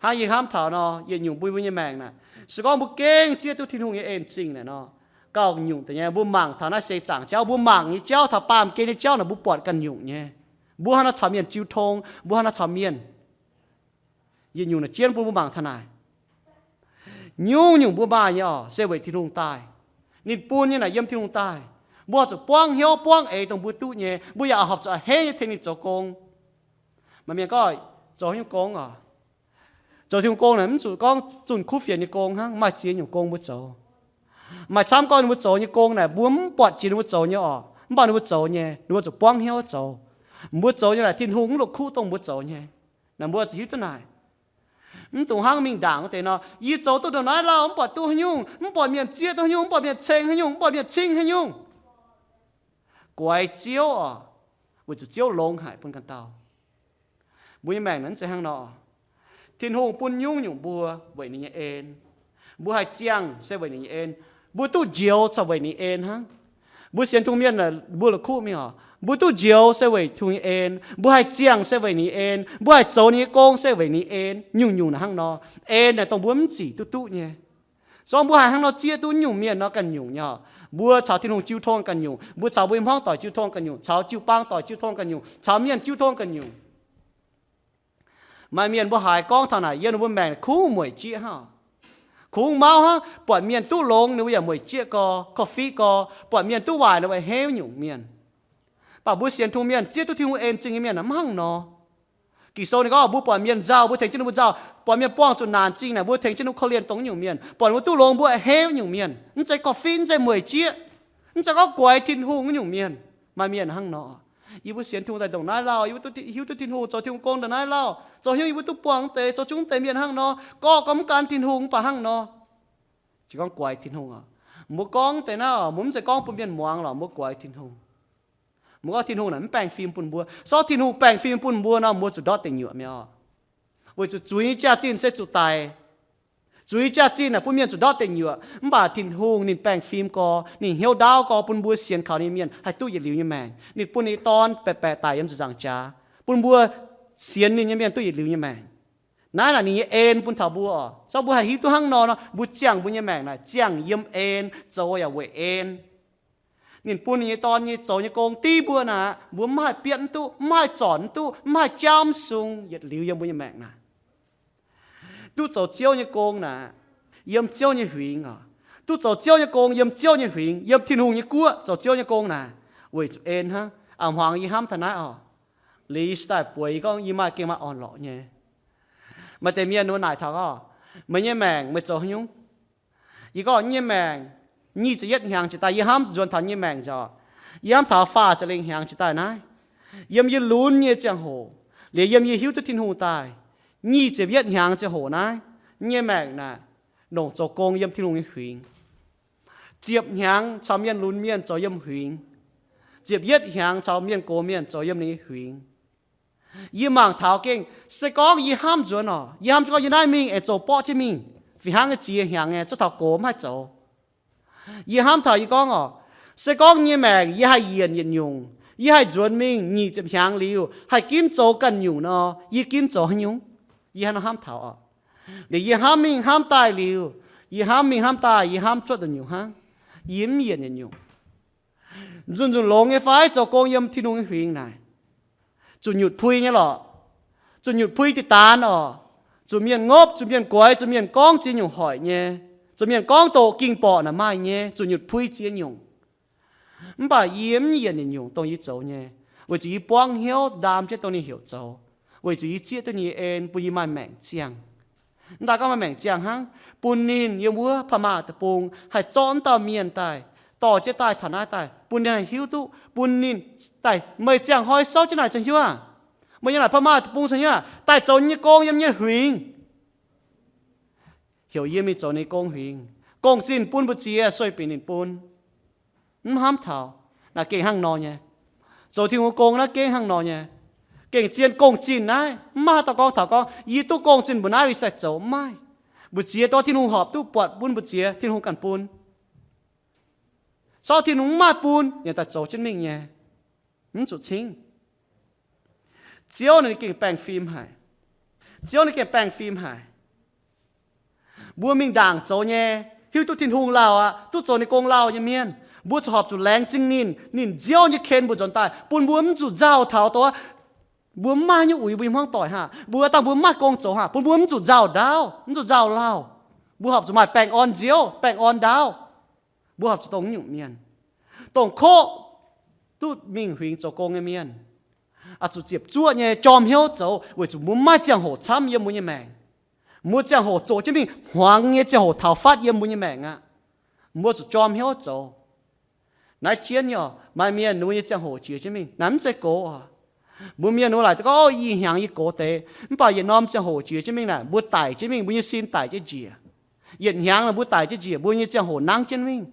Hnangv yie hnamv taux nor, yietc nyungc mbuo, mbuo nyei maengc naaic, se gorngv mbuo gengh zieqv duqv Tin-Hungh nyei en-zingh naaic nor, gauh nyungc deix nyei. Mbuo mangc taux naaiv seix zaangc jauv, mbuo mangc nyei jauv, taux baamh gen nyei jauv naaic, mbuo buatc ganh nyungc nyei. Mbuo hnangv nor caux mienh jiu tong, mbuo hnangv nor caux mienh. Yietc nyungc naaic jienv bun mbuo mangc taux naaic. Nyungc-nyungc mbuo maaih nyei oc, se weic Tin-Hungh daaih. Ninh bun nyei naaic yiem Tin-Hungh daaih. Mbuo horpc zuqc buangv hnyouv buangv eix dongh mbuo duqv nyei. Mbuo yaac horpc zuqc a'hneiv nyei tengx ninh zoux gong. Maaih mienh gorngv, zoux haaix nyungc gong oc? Zoux Tin-Hungh gong naaic mv zuqc gorngv zunh kuv fienx nyei gong hnangv, maaih ziex nyungc gong mbuo zoux. Maaih camv gorngv ninh mbuo zoux nyei gong naaic mbuo mv buatc jiex ninh mbuo zoux nyei oc, mv baac ninh mbuo zoux nyei, ninh mbuo zuqc buangv hnyouv zoux. Mbuo zoux nyei naaic Tin-Hungh mv la'kuqv dongh mbuo zoux nyei. Naaic mbuo zuqc hiuv duqv naaic. Mv dungx hnangv mingh ndaangc wuov deix nor, yie zoux duqv ndongc naaiv lauh, mv buatc duqv haaix nyungc, mv buatc mienh zieqv duqv haaix nyungc, mv buatc mienh ceng haaix nyungc, mv buatc mienh cing haaix nyungc. Guaix Ziouv oc, weic zuqc Ziouv longx haic bun ganh dauh. Mbuo nyei maengc naaic mv zeiz hnangv nor. Tin-Hungh bun nyungc-nyungc mbuo weic ninh nyei en. Mbuo haih ziangh se weic ninh nyei en. Mbuo duqv njoux corc weic ninh nyei en hnangv. Mbuo sienx Tin-Hungh mienh aah, mbuo la'kuqv mingh oc, mbuo duqv njoux se weic Tin-Hungh nyei en. Mbuo haih ziangh se weic ninh nyei en. Mbuo haih zoux ninh nyei gong se weic ninh nyei en. Nyungc-nyungc naaic hnangv nor. En naaic dongh mbuo mv zic duqv duqv nyei. Se gorngv mbuo haih hnangv nor zieqv duqv nyungc mienh nor ganh nyungc nyei oc. Mbuo caux Tin-Hungh jiu tong ganh nyungc, mbuo caux mbuo nyei hmuangv doic jiu tong ganh nyungc, caux jiu-baang doic jiu tong ganh nyungc, caux mienh jiu tong ganh nyungc. Maaih mienh mbuo haiz gorngv taux naaic, yiem ninh mbuo maengc kungx mueic jieqv hnangv. Kungx mauv hnangv, buatc mienh duqv longx ninh mbuo yaac mueic jieqv gorx, korv-fiqv gorx, buatc mienh duqv waaic ninh mbuo a'hneiv nyungc mienh. Mv baac mbuo sienx Tin-Hungh mienh, zieqv duqv Tin-Hungh en zingh nyei mienh mv hnangv nor. Ging-Sou ninh gorngv mbuo buatc mienh nzauh, mbuo tengx jienv ninh mbuo nzauh, buatc mienh buangh zuqc naanc zingh naaic, mbuo tengx jienv ninh korv-lienh dongh nyungc mienh, buatc mbuo duqv longx mbuo a'hneiv nyungc mienh, mv zeiz korv-fiqv, mv zeiz mueic jieqv, mv zeiz gorngv guaix Tin-Hungh nyungc mienh. Maaih mienh hnangv nor. Yie mbuo sienx Tin-Hungh daaih ndongc naaiv lauh, yie mbuo duqv hiuv duqv Tin-Hungh, zoux Tin-Hungh gong ndongc naaiv lauh, zoux hnyouv yie mbuo duqv buangh deix, zoux zungv deix mienh hnangv nor, gorngv gorngv mv gan Tin-Hungh mv baac hnangv nor. Se gorngv guaix Tin-Hungh oc, mbuo gorngv deix naaiv oc, mbuo mv zeiz gorngv bun mienh muangx lorqc, mbuo guaix Tin-Hungh. Mbuo gorngv Tin-Hungh naaic mv baengh fim bun mbuo. Se gorngv Tin-Hungh baengh fim bun mbuo nor, mbuo zuqc ndortv deic nyuoqc mi'aqv. Weic zuqc zuiz nyei jaax-zinh se zuqc daic. Zuiz nyei jaax-zinh naaic bun mienh zuqc ndortv deic nyuoqc. Mv baac Tin-Hungh ninh baengh fim gorx, ninh hnyouv ndaauv gorx bun mbuo sienx kaux ninh mienh haih duqv yietc liuz nyei maengc. Ninh bun ninh nyei Dorn baeqc baeqc daic yiem ziepc nzaangc jaax, bun mbuo sienx ninh nyei mienh duqv yietc liuz nyei maengc. Naaiv naaic ninh nyei en bun taux mbuo oc. Se gorngv mbuo haih hiuv duqv hnangv nor nor, mbuo ziangh mbuo nyei maengc naaic ziangh yiem en, zoux yaac weic en. Ninh bun ninh nyei Dorn nyei zoux nyei gong div mbuo naaic, mbuo mv haih bietv mv duqv, mv haih zornc mv duqv, mv haih jaauv mv sung yietc liuz yiem mbuo nyei maengc naaic. Duqv zoux Ziouv nyei gong naaic, yiem Ziouv nyei huingx oc. Duqv zoux Ziouv nyei gong yiem Ziouv nyei huingx, yiem Tin-Hungh nyei guoqv zoux Ziouv nyei gong naaic, weic zuqc en hnangv. A'hmuangx yie hnamv taux naaiv oc, liuz daaih bueix yie gorngv yie maaih gengh maaih orn-lorqc nyei. Maaih deix mienh mbuo naaic taux gorngv, meih nyei maengc meih zoux haaix nyungc? Yie gorngv, yie nyei maengc nyic ziepc yietv hnyangx jiex daaih, yie hnamv nzuonx taux yie nyei maengc nzengc. Yie hnamv taux faah ziepc lengh hnyangx jiex daaih naaiv, yiem yie lunx nyei ziangh hoc, liuz yiem yie hiuv duqv Tin-Hungh daaih, nyic ziepc yietv hnyangx ziangh hoc naaiv, yie nyei maengc naaic longc zoux gong yiem Tin-Hungh nyei huingx. Ziepc hnyangx caux mienh lunx mienh zoux yiem huingx. Ziepc yietv hnyangx caux mienh gox mienh zoux yiem ninh nyei huingx. Yie mangc taux gengh, se gorngv yie hnamv nzuonx oc, yie hnamv gorngv yie naaiv mingh aengx zoux borqv jienv mingh, fih hnangv nyei ziex hnyangx nyei zuov taux gox mv haih zoux. Yie hnamv taux yie gorngv oc, se gorngv yie nyei maengc yie haih yienc yietc nyungc, yie haih nzuonx mingh nyic ziepc hnyangx liuz haih ginv zoux ganh nyungc nor, yie ginv zoux haaix nyungc? Yie hnangv nor hnamv taux oc. Liuz yie hnamv mingh hnamv daaih liuz, yie hnamv mingh hnamv daaih, yie hnamv cuotv da'nyungc hnangv. Yie mv yienc yietc nyungc. Nzunc nzunc longx nyei fai zoux gong yiem Tin-Hungh nyei huingx naaic? Zuqc nyutc pui nyei lorqc. Zuqc nyutc pui diqc daanx oc. Zuqc mienh ngopv, zuqc mienh guaix, zuqc mienh gorngv ziex nyungc hoic nyei, zuqc mienh gorngv doqc ging borqc naaic maaih nyei, zuqc nyutc pui ziex nyungc. Mv baac yie mv yienc yietc nyungc dongh yie zoux nyei, weic zuqc yie buangv hnyouv ndaam jienv dongh ninh heuc zoux, weic zuqc yie zieqv duqv ninh nyei en bun yie maaih maengc ziangh. Mv daaih gorngv maaih maengc ziangh hnangv, bun ninh yiem wuov พม่า deic-bung haih zorqv wuov dauh mienh daaih dorh jienv daaih taux naaiv daaih, bun ninh haih hiuv duqv, bun ninh daaih meih ziangh hnoi souv jienv naaic caux hnyouv aqv. Meih yiem naaic พม่า deic-bung caux hnyouv aqv, daaih zoux nyei gong yiem nyei huingx. Heuc yie mingh zoux ninh gong huingx, gong-zinh bun mbu'ziex sueih binc ninh bun. Mv hnamv taux, naaic gengh hnangv nor nyei. Zoux Tin-Hungh gong naaiv gengh hnangv nor nyei. Gengh zien gong-zinh naaiv, mv maaih haaix dauh gorngv taux gorngv, yie duqv gong-zinh mbuo naaiv yie sai zoux, mv maaih. Mbu'ziex dorh Tin-Hungh horpc duqv buatc bun mbu'ziex, Tin-Hungh ganh bun. Sortv Tin-Hungh mv maaih bun, yaac daaih zoux jienv mingh nyei. Mv zuqc cingv. Ziouv ninh gengh baengh fim haic. Ziouv ninh gengh baengh fim haic. Mbuo mingh ndaangc zoux nyei, hiuv duqv Tin-Hungh lauh aqv, duqv zoux ninh gong lauh nyei mienh, mbuo zuqc horpc zuqc laengz zingh ninh, ninh nziouv nyei ken mbuo nzuonx daaih, bun mbuo mv zuqc nzauh taux dongh mbuo mv maaih nyungc uix mbuo nyei hmuangv doic haah, mbuo dangh mbuo mv maaih gong zoux haah, bun mbuo mv zuqc nzauh ndaauv, mv zuqc nzauh lauh. Mbuo horpc zuqc maaih baengh orn nziouv, baengh orn ndaauv. Mbuo horpc zuqc dongh nyungc mienh, dongh koqv duqv mingh huingx zoux gong nyei mienh, oix zuqc ziepc zuoqv nyei jorm hnyouv zoux, weic zuqc mbuo mv maaih ziangh hoc camv yiem mbuo nyei maengc. Mbuo ziangh hoc zoqc jienv mingh, hmuangx nyei ziangh hoc taux fatv yiem mbuo nyei maengc aqv. Mbuo zuqc jorm hnyouv zoux. Naaiv jienv nyei oc, maaih mienh ninh mbuo nyei ziangh hoc jiex jienv mingh, naaiv mv zeiz gox oc. Mbuo mienh ninh mbuo laaic gorngv, ih hnyangx yie gox deix, mv baac yietc norm ziangh hoc jiex jienv mingh naaic, mbuo daic jienv mingh, mbuo nyei sin daic jienv njiec. Yietc hnyangx naaic mbuo daic jienv njiec, mbuo nyei ziangh hoc nangv jienv mingh.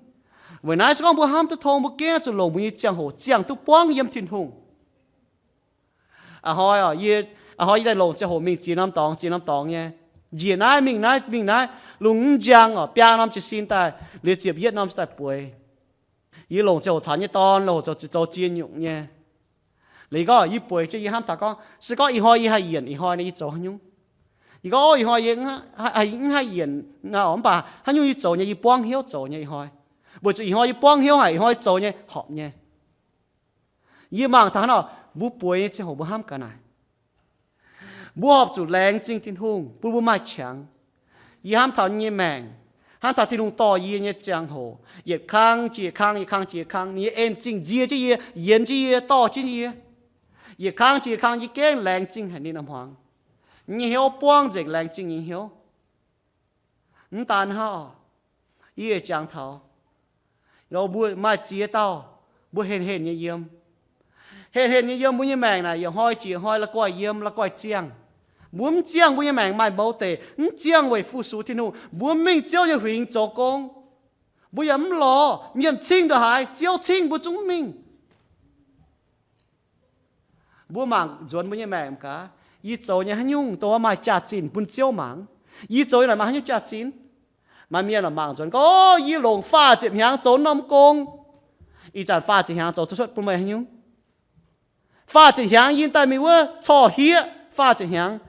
Weic naaiv se gorngv mbuo hnamv duqv tong, mbuo gengh zuqc longc mbuo nyei ziangh hoc ziangh duqv buangv yiem Tin-Hungh. A'hnoi oc, yie, a'hnoi yie daaih longc ziangh hoc mingh ziex norm dorngx, ziex norm dorngx nyei, njiec naaiv mingh naaiv mingh naaiv, lungh mv njang oc, biaa norm jiez sin daaih, liuz ziepc yietv norm daaih bueix. Yie longc ziangh hoc caux nyei dorn, longc hoc zoux ziex nyungc nyei. Liuz gorngv yie bueix jienv yie hnamv taux gorngv, se gorngv ih hnoi yie haih yienc, ih hnoi naaic yie zoux haaix nyungc? Yie gorngv, ov, ih hnoi yie mv haih yienc, mv baac haaix nyungc yie zoux nyei, yie buangv hnyouv zoux nyei ih hnoi. Weic zuqc ih hnoi yie buangv hnyouv haic, ih hnoi yie zoux nyei horpc nyei. Yie mangc taux hnangv nor, mbuo bueix nyei ziangh hoc mbuo hnamv gaax naaic. Mbuo horpc zuqc laengz zingh Tin-Hungh bun mbuo maaih qangx. Yie hnamv taux yie nyei maengc, hnamv taux Tin-Hungh dorh yie nyei ziangh hoc, yietc kang jiex kang, yietc kang jiex kang, ninh nyei en-zingh nzie jienv yie, yienx jienv yie, dorh jienv yie. Yietc kang jiex kang yie gengh laengz zingh haic ninh a'hmuangx. Yie nyei hnyouv buangv nzengc laengz zingh nyei hnyouv. Mv daan hnangv, yie jangx taux, mbuo maaih ziex dauh, mbuo henh henh nyei yiem. Henh henh nyei yiem mbuo nyei maengc naaic, yietc hnoi jiex hnoi la'guaih yiem, la'guaih ziangh. Mbuo mv ziangh mbuo nyei maengc maaih mouz deic, mv ziangh weic fu-sux Tin-Hungh. Mbuo mv mingh Ziouv nyei huingx zoux gong, mbuo yaac mv lorz mienh cingv ndongc haaix, Ziouv cingv mbuo zungv mv mingh. Mbuo mangc nzuonx mbuo nyei maengc gaax, yie zoux nyei haaix nyungc dongh maaih jaax-zinh bun Ziouv mangc? Yie zoux nyei naaic maaih haaix nyungc jaax-zinh? Maaih mienh mangc nzuonx gorngv, yie longc faah ziepc hnyangx zoux norm gong. Ih zanc faah ziepc hnyangx zoux cuotv bun meih haaix nyungc? Faah ziepc hnyangx yie daaih mingh wuov corc hieqv faah ziepc hnyangx.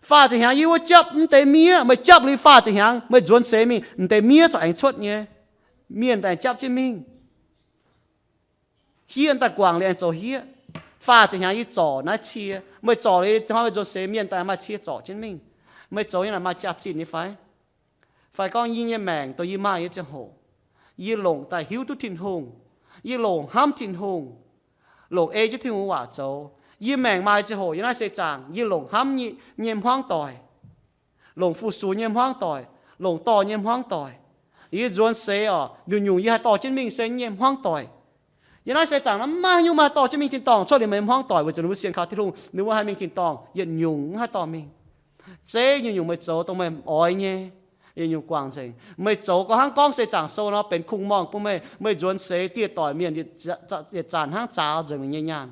Faah ziepc hnyangx yie wuov japv mv deix miev, meih japv liuz faah ziepc hnyangx meih nzuonx seix mingh, mv deix miev corc aengx cuotv nyei. Mienh daaih japv jienv mingh. Hieqv daaih guangc liuz aengx zoux hieqv. Faah ziepc hnyangx yie zorc naaiv cie, meih zorc liuz hnoi meih nzuonx seix mienh daaih maaih cie zorc jienv mingh. Meih zoux nyei naaic maaih jaax-zinh nyei fai? Fai gorngv yie nyei maengc dongh yie maaih nyei ziangh hoc, yie longc daaih hiuv duqv Tin-Hungh, yie longc hnamv Tin-Hungh, longc ei jienv Tin-Hungh waac zoux. Yie maengc maaih ziangh hoc yiem naaiv seix zaangc yie longc hnamv nyei hmuangv doic, longc fu-sux nyei hmuangv doic, longc dorh nyei hmuangv doic. Yie nzuonx seix oc, nyungc-nyungc yie haih dorh jienv mingh se nyei hmuangv doic. Yiem naaiv seix zaangc naaiv maiv maaih haaix nyungc maaih haih dorh jienv mingh tin-dorngh cuotv liuz meih hmuangv doic, weic zuqc ninh mbuo sienx kaux Tin-Hungh, ninh mbuo haih mingh tin-dorngh, yietc nyungc mv haih dorh mingh. Zeiz nyungc-nyungc meih zoux dongh meih oix nyei, yietc nyungc guangc nzengc. Meih zoux gorngv hnangv gorngv seix zaangc sou nor benx kungx-morngh bun meih, meih nzuonx seix dieh doic mienh yietc zanc hnangv zaaux nzuonx nyei nyaanh.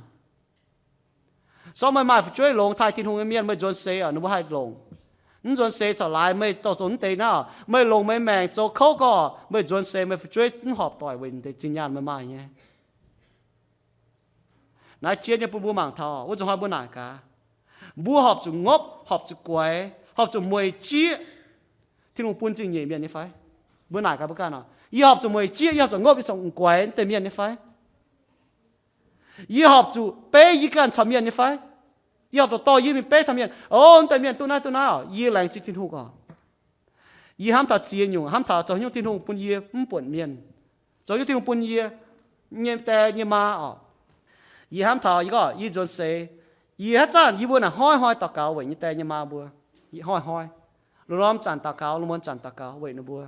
Sorng meih maaih fu'jueiv longx taaih Tin-Hungh nyei mienh, meih nzuonx seix oc, ninh mbuo haih longc. Mv nzuonx seix corc laaix meih dorh zoux mv deix naaiv oc, meih longc meih maengc zoux kouv gorx, meih nzuonx seix meih fu'jueiv mv horpc doic weic deix zinh nyaanh meih maaih nyei. Naaiv jienv nyei bun mbuo mangc taux, wuov nzunc hnoi mbuo naaic gaax, mbuo horpc zuqc ngopv, horpc zuqc guaix, horpc zuqc mueic jieqv Tin-Hungh bun zingh nyeic mienh nyei fai? Mbuo naaic gaax mbuo ganh oc, yie horpc zuqc mueic jieqv, yie horpc zuqc ngopv, yie horpc zuqc guaix mv deix mienh nyei fai? Yie horpc zuqc beiv yie ganh caux mienh nyei fai? Yie horpc zuqc dorh yie mingh beiv caux mienh, o, mv deix mienh duqv naaiv duqv naaiv oc, yie laengz zingh Tin-Hungh oc. Yie hnamv taux ziex nyungc, hnamv taux zoux haaix nyungc Tin-Hungh bun yie mv buonc mienh, zoux haaix nyungc Tin-Hungh bun yie nyei die nyei maa oc. Yie hnamv taux yie gorngv yie nzuonx seix, yie haaix zanc yie mbuo naaic hnoi-hnoi daux gaux weic nyei die nyei maa mbuo. Hnoi-hnoi, lungh ndorm zanc daux gaux, lungh muonz zanc daux gaux weic ninh mbuo.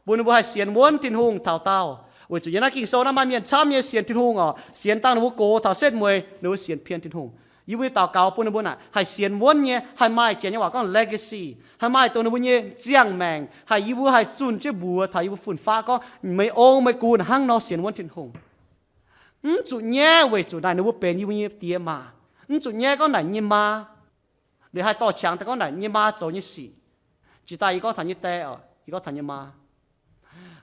bun ninh mbuo haih sienx wuonv Tin-Hungh taux daauh. Weic zuqc yiem naaiv Ging-Sou naaiv maaih mienh camv nyei sienx Tin-Hungh oc, sienx dangh ninh mbuo gox taux setv mueiz, ninh mbuo sienx pien Tin-Hungh. Yie mbuo daux gaux bun ninh mbuo naaic haih sienx wuonv nyei, haih maaih janx nyei waac gorngv legacy, haih maaih dongh ninh mbuo nyei ziangh maengc, haih yie mbuo haih zunh jienv mbuox taux yie mbuo fun-faqv gorngv, meih ong meih gu hnangv nor sienx wuonv Tin-Hungh. Mv zuqc nyaiv weic zuqc naaic ninh mbuo benx yie mbuo nyei diex maac. Mv zuqc nyaiv gorngv naaic nyei maa. Liuz haih dorh qangx daaih gorngv naaic nyei maa zoux nyei sic. Jiex daaih yie gorngv taux nyei die oc, yie gorngv taux nyei maa.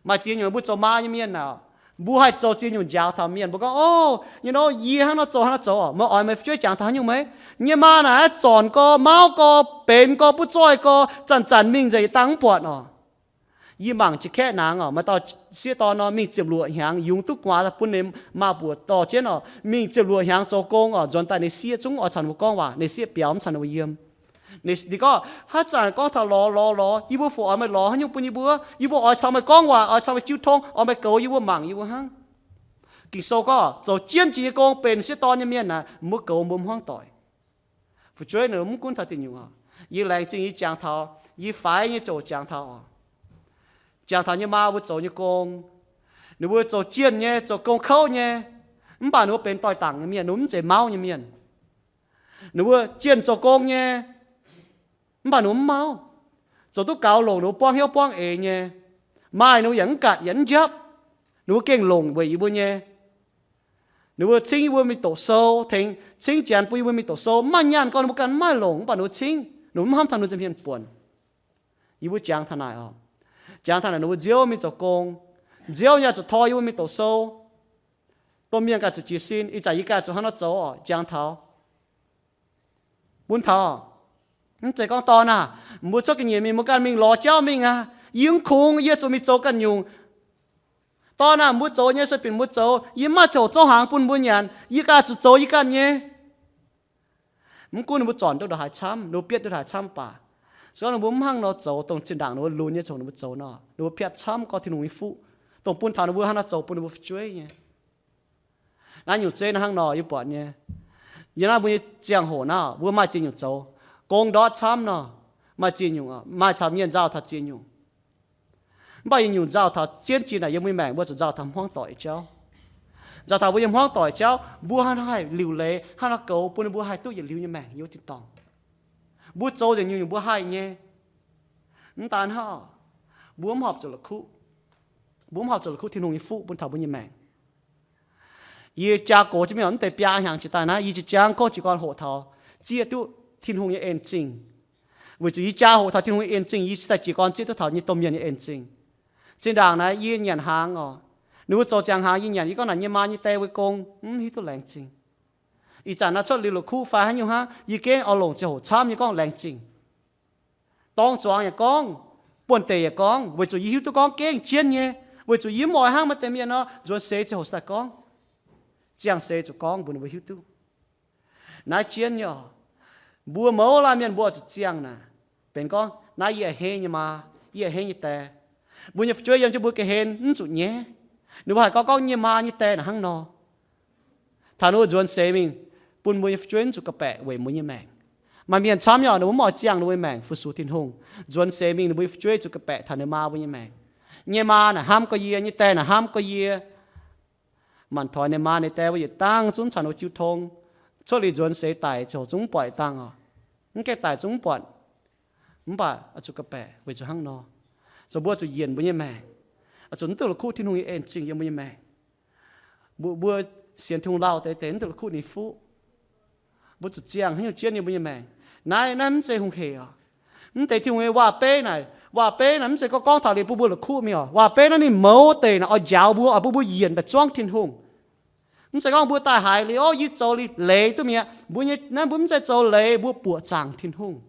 Maaih ziex nyungc mbuo zoux maa nyei mienh naaic, mbuo haih zoux ziex nyungc njaaux taux mienh. Mbuo gorngv, o, you know, yie hnangv nor zoux, hnangv nor zoux oc. Meih oix meih fu'jueiv jangx taux haaix nyungc meih? Nyei maa naaic zornc gorx, mauv gorx, benx gorx, butv zoih gorx, zanc-zanc mingh nzengc, yietc dangh mv buatc oc. Yie mangc jiex kaeqv naang oc, maaih dauh sieqv dorn nor mingh ziepc luoqc hnyangx, yungz duqv gu'nguaaz bun ninh maa buoc dorh jienv oc, mingh ziepc luoqc hnyangx zoux gong oc, nzuonx daaih ninh sieqv zungv oix caux ninh mbuo gorngv waac, ninh sieqv biaux mv caux ninh mbuo yiem. Ninh, ninh gorngv, haaix zanc gorngv taux lorz, lorz, lorz, yie mbuo fu oix meih lorz haaix nyungc bun yie mbuo? Yie mbuo oix caux meih gorngv waac, oix caux meih jiu tong, oix meih goux yie mbuo, mangc yie mbuo hnangv. Ging-Sou gorngv zoux jienv jiex nyei gong benx sieqv dorn nyei mienh naaic, mbuo goux mbuo hmuangv doic. Fu'jueiv ninh mbuo mv gunv taux diuh nyungc oc. Yie laengz zingh yie jangx taux, yie faix nyei ziouc jangx taux oc. Jangx taux nyei maa mbuo zoux nyei gong, ninh mbuo zoux jienh nyei, zoux gong kouv nyei, mv baac ninh mbuo benx doix-dangc nyei mienh, ninh mbuo mv zeiz mauv nyei mienh. Ninh mbuo jienh zoux gong nyei, mv baac ninh mbuo mv mauv. Zoux duqv gaux longc ninh mbuo buangv hnyouv buangv eix nyei. Maaih ninh mbuo yaac mv gatc yaac mv njapv. Ninh mbuo gengh longc weic yie mbuo nyei. Ninh mbuo cingv yie mbuo mingh doqc sou, tengx cingv janx bun yie mbuo mingh doqc sou. Mv maaih nyaanh gorngv ninh mbuo ganh mv maaih longc, mv baac ninh mbuo cingv, ninh mbuo mv hnamv taux ninh mbuo nza'hmien buonc. Yie mbuo jangx taux naaic oc. Jangx taux naaic ninh mbuo nziouv mingh zoux gong. Nziouv nyei zuqc tor yie mbuo mingh doqc sou. Domh mienh ganh zuqc jiez sin, ih zanc yie ganh zuqc hnangv nor zoux oc, jangx taux. Bun taux. Mv zeiz gorngv dorn aah, mbuo cuotv ga'nyiec mingh, mbuo ganh mingh lorz jauv mingh aqv. Yie mv kungx, yie zuqc mingh zoux ganh nyungc. Dorn aah, mbuo zoux nyei, sueih binc mbuo zoux, yie mv maaih ziangh hoc zouv hnaangx bun mbuo nyanc, yie ganh zuqc zoux yie ganh nyei. Mv gunv ninh mbuo zornc duqv ndongc haaix camv, ninh mbuo bietv duqv ndongc haaix camv baac, se gorngv ninh mbuo mv hnangv nor zoux, dongh zinh ndaangc ninh mbuo lunx nyei ziangh hoc ninh mbuo zoux nor, ninh mbuo piatv camv gorngv Tin-Hungh nyei fuqv, dongh bun taux ninh mbuo hnangv nor zoux bun ninh mbuo fu'jueiv nyei. Naaiv nyungc zeiv naaiv hnangv nor yie buatc nyei. Yiem naaiv mbuo nyei ziangh hoc naaiv, mbuo maaih ziex nyungc zoux. Gong ndortv camv nor, maaih ziex nyungc, maaih caux mienh nzauh taux ziex nyungc. Mv baac yietc nyungc nzauh taux jienv jiex naaic yiem mbuo nyei maengc, mbuo zuqc nzauh taux hmuangv doic jauv. Nzauh taux mbuo yiem hmuangv doic jauv, mbuo hnangv haaix liuc leiz, hnangv nor goux bun ninh mbuo haih duqv yietc liuz nyei maengc yiem wuov tin-dorngh. Mbuo zoux nzengc nyungc-nyungc mbuo haih nyei. Mv daan hnangv, mbuo mv horpc zuqc la'kuqv. Mbuo mv horpc zuqc la'kuqv Tin-Hungh nyei fuqv bun taux mbuo nyei maengc. Yie jaa gox jienv mingh mv deix biaa hnyangx jiex daaih naaiv, yie jiex jangv gorngv jiez gorn hoqc taux zieqv duqv Tin-Hungh nyei en-zingh. Weic zuqc yie jaa hoqc taux Tin-Hungh nyei en-zingh, yie cingx daaih jiez gorn zieqv duqv taux nyei domh mienh nyei en-zingh. Zinh ndaangc naaiv yie nyanc hnaangx oc, ninh mbuo zoux ziangh hnaangx yie nyanc, yie gorngv naaic nyei maa nyei die mbuo gong, mv hiuv duqv laengz zingh. Ih zanc naaiv cuotv liuz la'kuqv fai haaix nyungc hnangv, yie gengh oix longc ziangh hoc camv nyei gorngv laengz zingh. Dorng zuangx yaac gorngv, buonv-deic yaac gorngv, weic zuqc yie hiuv duqv gorngv gengh jienv nyei, weic zuqc yie mv oix hnangv maaih deix mienh nor, nzuonx seix ziangh hoc daaih gorngv, ziangh seix zuqc gorngv mbuox ninh mbuo hiuv duqv. Naaiv jienv nyei oc. Mbuo mouz laanh mienh mbuo zuqc ziangh naaic. Benx gorngv naaiv yie a'hneiv nyei maa, yie a'hneiv nyei die. Mbuo nyei fu'jueiv yiem jienv mbuo ga'hlen mv zuqc nyaiv. Ninh mbuo haih gorngv gorngv nyei maa nyei die naaic hnangv nor. Taux ninh mbuo nzuonx seix mingh, bun mbuo nyei fu'jueiv mv zuqc ga'baeqc weic mbuo nyei maengc. Maaih mienh camv nyei oc, ninh mbuo mv oix ziangh ninh mbuo nyei maengc fu-sux Tin-Hungh. Nzuonx seix mingh ninh mbuo nyei fu'jueiv zuqc ga'baeqc taux ninh maa mbuo nyei maengc. Nyei maa naaic hnamv gorx yie, nyei die naaic hnamv gorx yie. Maanc toix ninh maa ninh die mbuo yietc dangh zungv caux ninh mbuo jiu tong. Cuotv liuz nzuonx seix daic ziouc zungv mv buatc yietc dangh oc. Mv gaengh daic zungv mv buatc. Mv baac oix zuqc ga'baeqc weic zuqc hnangv nor, zoux mbuo zuqc yienc mbuo nyei maengc, oix zuqc mv duqv la'kuqv Tin-Hungh nyei en-zingh yiem mbuo nyei maengc. Mbuo, mbuo sienx Tin-Hungh lauh deix deix mv duqv la'kuqv ninh fuqv. Mbuo zuqc ziangh haaix nyungc jienv yiem mbuo nyei maengc. Naaiv, naaiv mv zeiz hungh hec oc. Mv deix Tin-Hungh nyei waac-beiv naaic, waac-beiv naaic mv zeiz gorngv gorngv taux liuz bun mbuo la'kuqv mingh oc. Waac-beiv naaiv ninh mouz deix naaic oix njaaux mbuo, oix bun mbuo yienc daaih zuangv Tin-Hungh. Mv zeiz gorngv mbuo daaih haiz liuz, o, yie zoux liuz leiz duqv mi'aqv. Mbuo nyei naaiv mbuo mv zeiz zoux leiz, mbuo buoqc zaangc Tin-Hungh.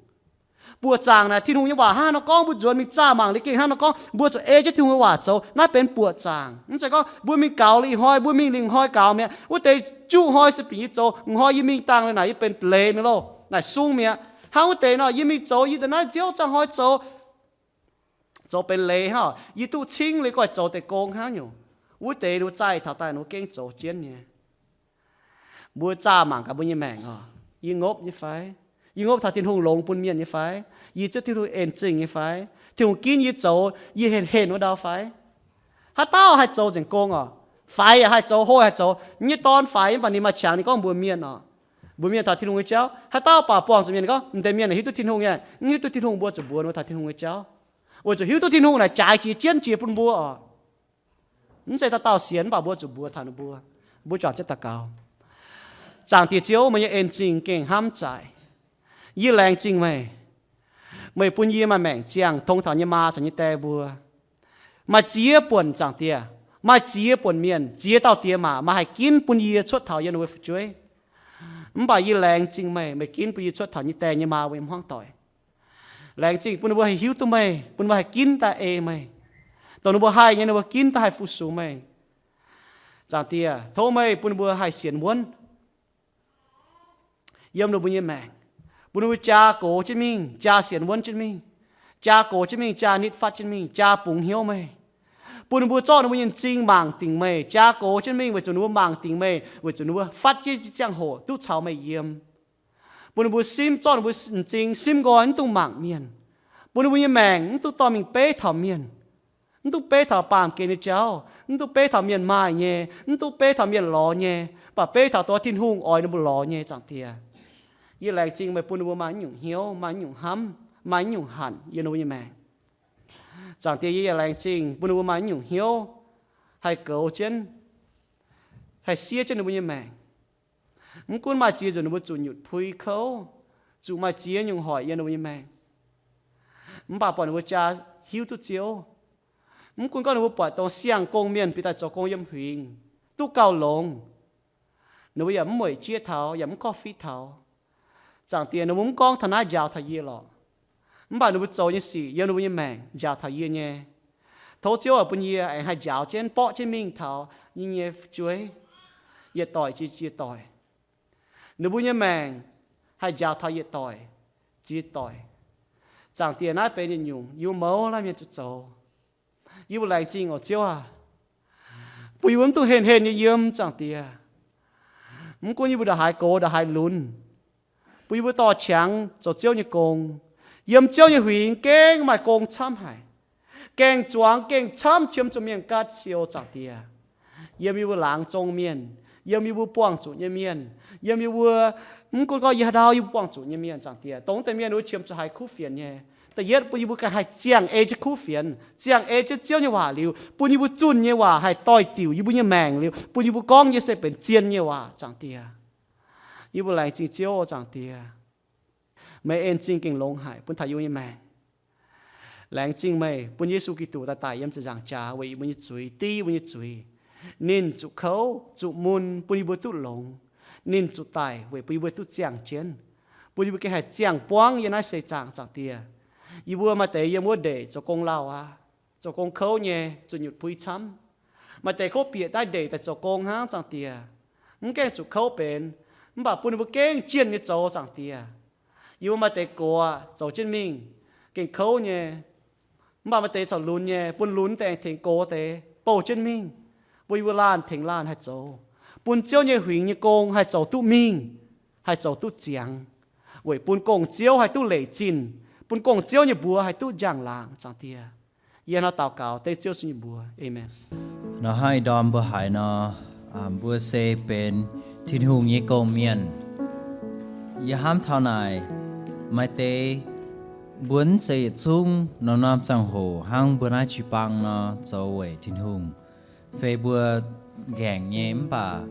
Buoqc zaangc naaic Tin-Hungh nyei waac hnangv nor gorngv, mbuo nzuonx mingh zaah mangc liuz gengh hnangv nor gorngv, mbuo zuqc ei jienv Tin-Hungh nyei waac zoux. Naaiv benx buoqc zaangc. Mv zeiz gorngv mbuo mingh gaux liuz ih hnoi, mbuo mingh liuz ih hnoi gaux mi'aqv. Wuov deix juqv hnoi se bingc yie zoux, ih hnoi yie mingh dangh liuz naaic yie benx leiz mi'aqv loh, naaic sung mi'aqv. Hnangv wuov deix nor, yie mingh zoux yie da'naaiv nziouv zaangh hnoi zoux, zoux benx leiz hnangv, yie duqv cingv liuz goiv zoux deix gong hnangv nyungc. Wuov deix ninh mbuo zaih taux daaih ninh mbuo gengh zoux jienv nyei. Mbuo zaah mangc gaax mbuo nyei maengc oc, yie ngopv nyei fai? Yie ngopv taux Tin-Hungh longx bun mienh nyei fai? Yie Ziouv Tin-Hungh en zingh nyei fai? Tin-Hungh ginv yie zoux yie henh henh wuov ndau fai? Haaix dauh haih zoux nzengc gong oc? Faix yaac haih zoux, hlo haih zoux. Nyei dorn faix mv baac ninh maaih qangx ninh gorngv mbuox mienh oc. Mbuox mienh taux Tin-Hungh nyei jauv. Haaix dauh baac buangh zuqc mienh gorngv, m'deix mienh naaic hiuv duqv Tin-Hungh nyei, mv hiuv duqv Tin-Hungh mbuo zuqc mbuox ninh mbuo taux Tin-Hungh nyei jauv. Weic zuqc hiuv duqv Tin-Hungh naaic jaaix jiex jienv jiex bun mbuo oc. Mv zeiz dauh dauh sienx mv baac mbuo zuqc mbuox taux ninh mbuo. Mbuo juangc jienv daux gaux. Zaangc Diex Ziouv, meih nyei en zingh gengh hnamv zaaic. Yie laengz zingh meih. Meih bun yie maaih maengc ziangh tong taux nyei maa caux nyei die mbuo. Maaih ziex buonc Zaangc Diex, maaih ziex buonc mienh, ziex dauh diex maac maaih haih ginv bun yie cuotv taux yiem ninh mbuo fu'jueiv. Mv baac yie laengz zingh meih, meih ginv bun yie cuotv taux nyei die nyei maa mbuo nyei hmuangv doic. Laengz zingh bun ninh mbuo haih hiuv duqv meih, bun ninh mbuo haih ginv daaih ei meih. Dongh ninh mbuo haih nyei ninh mbuo ginv daaih haih fu-sux meih. Zaangc Diex, tov meih bun ninh mbuo haih sienx wuonv yiem ninh mbuo nyei maengc, bun ninh mbuo jaa gox jienv mingh, jaa sienx wuonv jienv mingh, jaa gox jienv mingh, jaa nitv fatv jienv mingh, jaa bungx hnyouv meih. Bun ninh mbuo zorqv ninh mbuo nyei m'zing mangc dingc meih, jaa gox jienv mingh weic zuqc ninh mbuo mangc dingc meih, weic zuqc ninh mbuo fatv jienv ziangh hoc duqv caux meih yiem. Bun ninh mbuo simv, zorqv ninh mbuo m'zing simv nqoi mv dungx mangc mienh. Bun ninh mbuo nyei maengc mv dungx dorh mingh beiv taux mienh. Mv dungx beiv taux baamh gen nyei jauv, mv dungx beiv taux mienh maaih nyei, mv dungx beiv taux mienh lorz nyei, mv baac beiv taux dongh Tin-Hungh oix ninh mbuo lorz nyei, Zaangc Diex. Yie laengz zingh meih bun ninh mbuo maaih naaiv nyungc hnyouv, maaih naaiv nyungc hnamv, maaih naaiv nyungc hanc yiem ninh mbuo nyei maengc. Zaangc Diex, yie yaac laengz zingh bun ninh mbuo maaih naaiv nyungc hnyouv haih goux jienv, haih siev jienv ninh mbuo nyei maengc. Mv gunv maaih ziex nzunc ninh mbuo zuqc nyutc pui kouv, zuqc maaih ziex nyungc hoic yiem ninh mbuo nyei maengc, mv baac buatc ninh mbuo jaa hiuv duqv Ziouv. Mv gunv gorngv ninh mbuo buatc dongh siang-gong mienh bieqc daaih zoux gong yiem huingx duqv gauh longx, ninh mbuo yaac mv mueic jieqv taux, yaac mv gorngv fitv taux. Zaangc Diex, ninh mbuo mv gorngv taux naaiv njaaux taux yie lorqc, mv baac ninh mbuo zoux nyei sic yiem ninh mbuo nyei maengc njaaux taux yie nyei. Tov Ziouv oix bun yie aengx haih njaaux jienv, borqv jienv mingh taux yie nyei fu'jueiv, yietc doic ziex doic. Ninh mbuo nyei maengc haih njaaux taux yietc doic ziex doic. Zaangc Diex, naaiv benx yietc nyungc yie mbuo mouz laanh mienh zuqc zoux. Yie mbuo laengz zingh oc Ziouv aac, bun yie mbuo mv dungx henh henh nyei yiem, Zaangc Diex. Mv gunv yie mbuo ndongc haaix gox ndongc haaix lunx, bun yie mbuo dorh qangx zoux Ziouv nyei gong. Yiem Ziouv nyei huingx gengh maaih gong camv haic, gaeng-zuangx gengh camv, qiemx zuqc mienh gaatv siou, Zaangc Diex. Yiem yie mbuo laangz zong mienh, yiem yie mbuo buangh zuqc nyei mienh, yiem yie mbuo, mv gunv gorngv yie haaix ndau yie mbuo buangh zuqc nyei mienh, Zaangc Diex, dongh mv deix mienh wuov qiemx zuqc haiz kuv fienx nyei. Da'yietv bun yie mbuo ganh haih ziangh ei jienv kuv fienx, ziangh ei jienv Ziouv nyei waac liuz, bun yie mbuo zunh nyei waac haih doix-diuc yie mbuo nyei maengc liuz, bun yie mbuo gorngv nyei se benx zien nyei waac, Zaangc Diex. Yie mbuo laengz zingh Ziouv, Zaangc Diex. Meih en zingh gengh longx haic bun taux yie mbuo nyei maengc. Laengz zingh meih bun Yesu Giduc daaih daic yiem ziepc nzaangc jaax weic yie mbuo nyei zuiz, div yie mbuo nyei zuiz. Ninh zuqc kouv, zuqc mun bun yie mbuo duqv longx. Ninh zuqc daic weic bun yie mbuo duqv ziangh jienv, bun yie mbuo gengh haih ziangh buangv yiem naaiv seix zaangc, Zaangc Diex. Yie mbuo maaih deix yiem wuov ndeic zoux gong lauh aqv, zoux gong kouv nyei, zuqc nyutc pui camv. Maaih deix kouv bieqc daaih ndeic daaih zoux gong hnangv, Zaangc Diex. Mv gaengh zuqc kouv benx, mv baac bun ninh mbuo gengh jienh nyei zoux, Zaangc Diex. Yie mbuo maaih deix gox zoux jienv mingh gengh kouv nyei, mv baac maaih deix corc lunx nyei, bun lunx deix aengx tengx gox deix bouh jienv mingh, bun yie mbuo laanh tengx laanh haih zoux, bun Ziouv nyei huingx nyei gong haih zoux duqv mingh, haih zoux duqv ziangx, weic bun gong-ziouv haih duqv leic zinh, bun gong-ziouv nyei mbuox haih duqv njang-laangc, Zaangc Diex. Yie hnangv nor daux gaux dengv Ziouv Yesu nyei mbuox. Aamen. Nor hnangv ih ndorm mbuo haiz nor, mbuo se benx Tin-Hungh nyei gong-mienh. Yie hnamv taux naaic, maaih deix mbuo mv zeiz yietc zungv norm-norm ziangh hoc hnangv mbuo naaiv jiu-baang nor zoux weic Tin-Hungh, fei mbuo ngaengc nyei, mv baac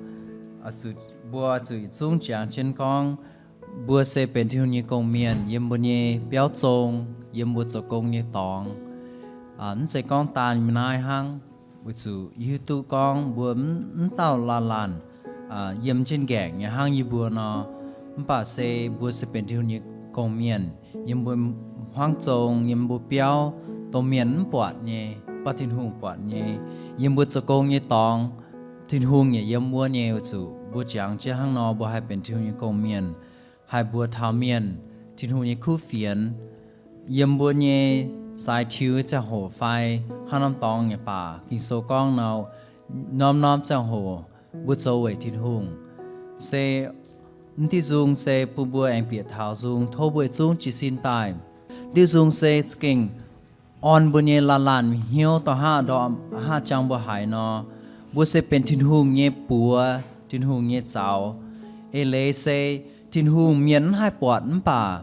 mbuo zuqc yietc zungv jangx jienv gorngv mbuo se benx Tin-Hungh nyei gong-mienh yiem mbuo nyei biauv zong, yiem mbuo zoux gong nyei dorngx. Mv zeiz gorngv daan yiem naaiv hnangv, weic zuqc yie hiuv duqv gorngv mbuo mv dauh laanh laanh yiem jienv ngaengc nyei hnangv yie mbuo nor, mv baac se mbuo se benx Tin-Hungh nyei gong-mienh yiem mbuo hmuangv zong, yiem mbuo biauv, dongh mienh mv buatc nyei, mv baac Tin-Hungh buatc nyei. Yiem mbuo zoux gong nyei dorngx, Tin-Hungh yaac yiem wuov nyei. Weic zuqc mbuo jangx jienv hnangv nor, mbuo haih benx Tin-Hungh nyei gong-mienh, haih mbuox taux mienh Tin-Hungh nyei kuv fienx. Yiem mbuo nyei saaix tiux nyei ziangh hoc fai hnangv norm dorngx nyei baac, Ging-Sou gorngv nor, norm-norm ziangh hoc mbuo zoux weic Tin-Hungh. Se M'diuh nzung se bun mbuo aengx bieqc taux nzung tov mbuo zungv jiez sin daaih. M'diuh nzung se gengh orn mbuo nyei laanh laanh hnyouv dorh hnangv, dorh hnangv jangx mbuo haiz nor, mbuo se benx Tin-Hungh nyei buoz, Tin-Hungh nyei zaux. Eix leiz se Tin-Hungh mienh mv haih buatc mv baac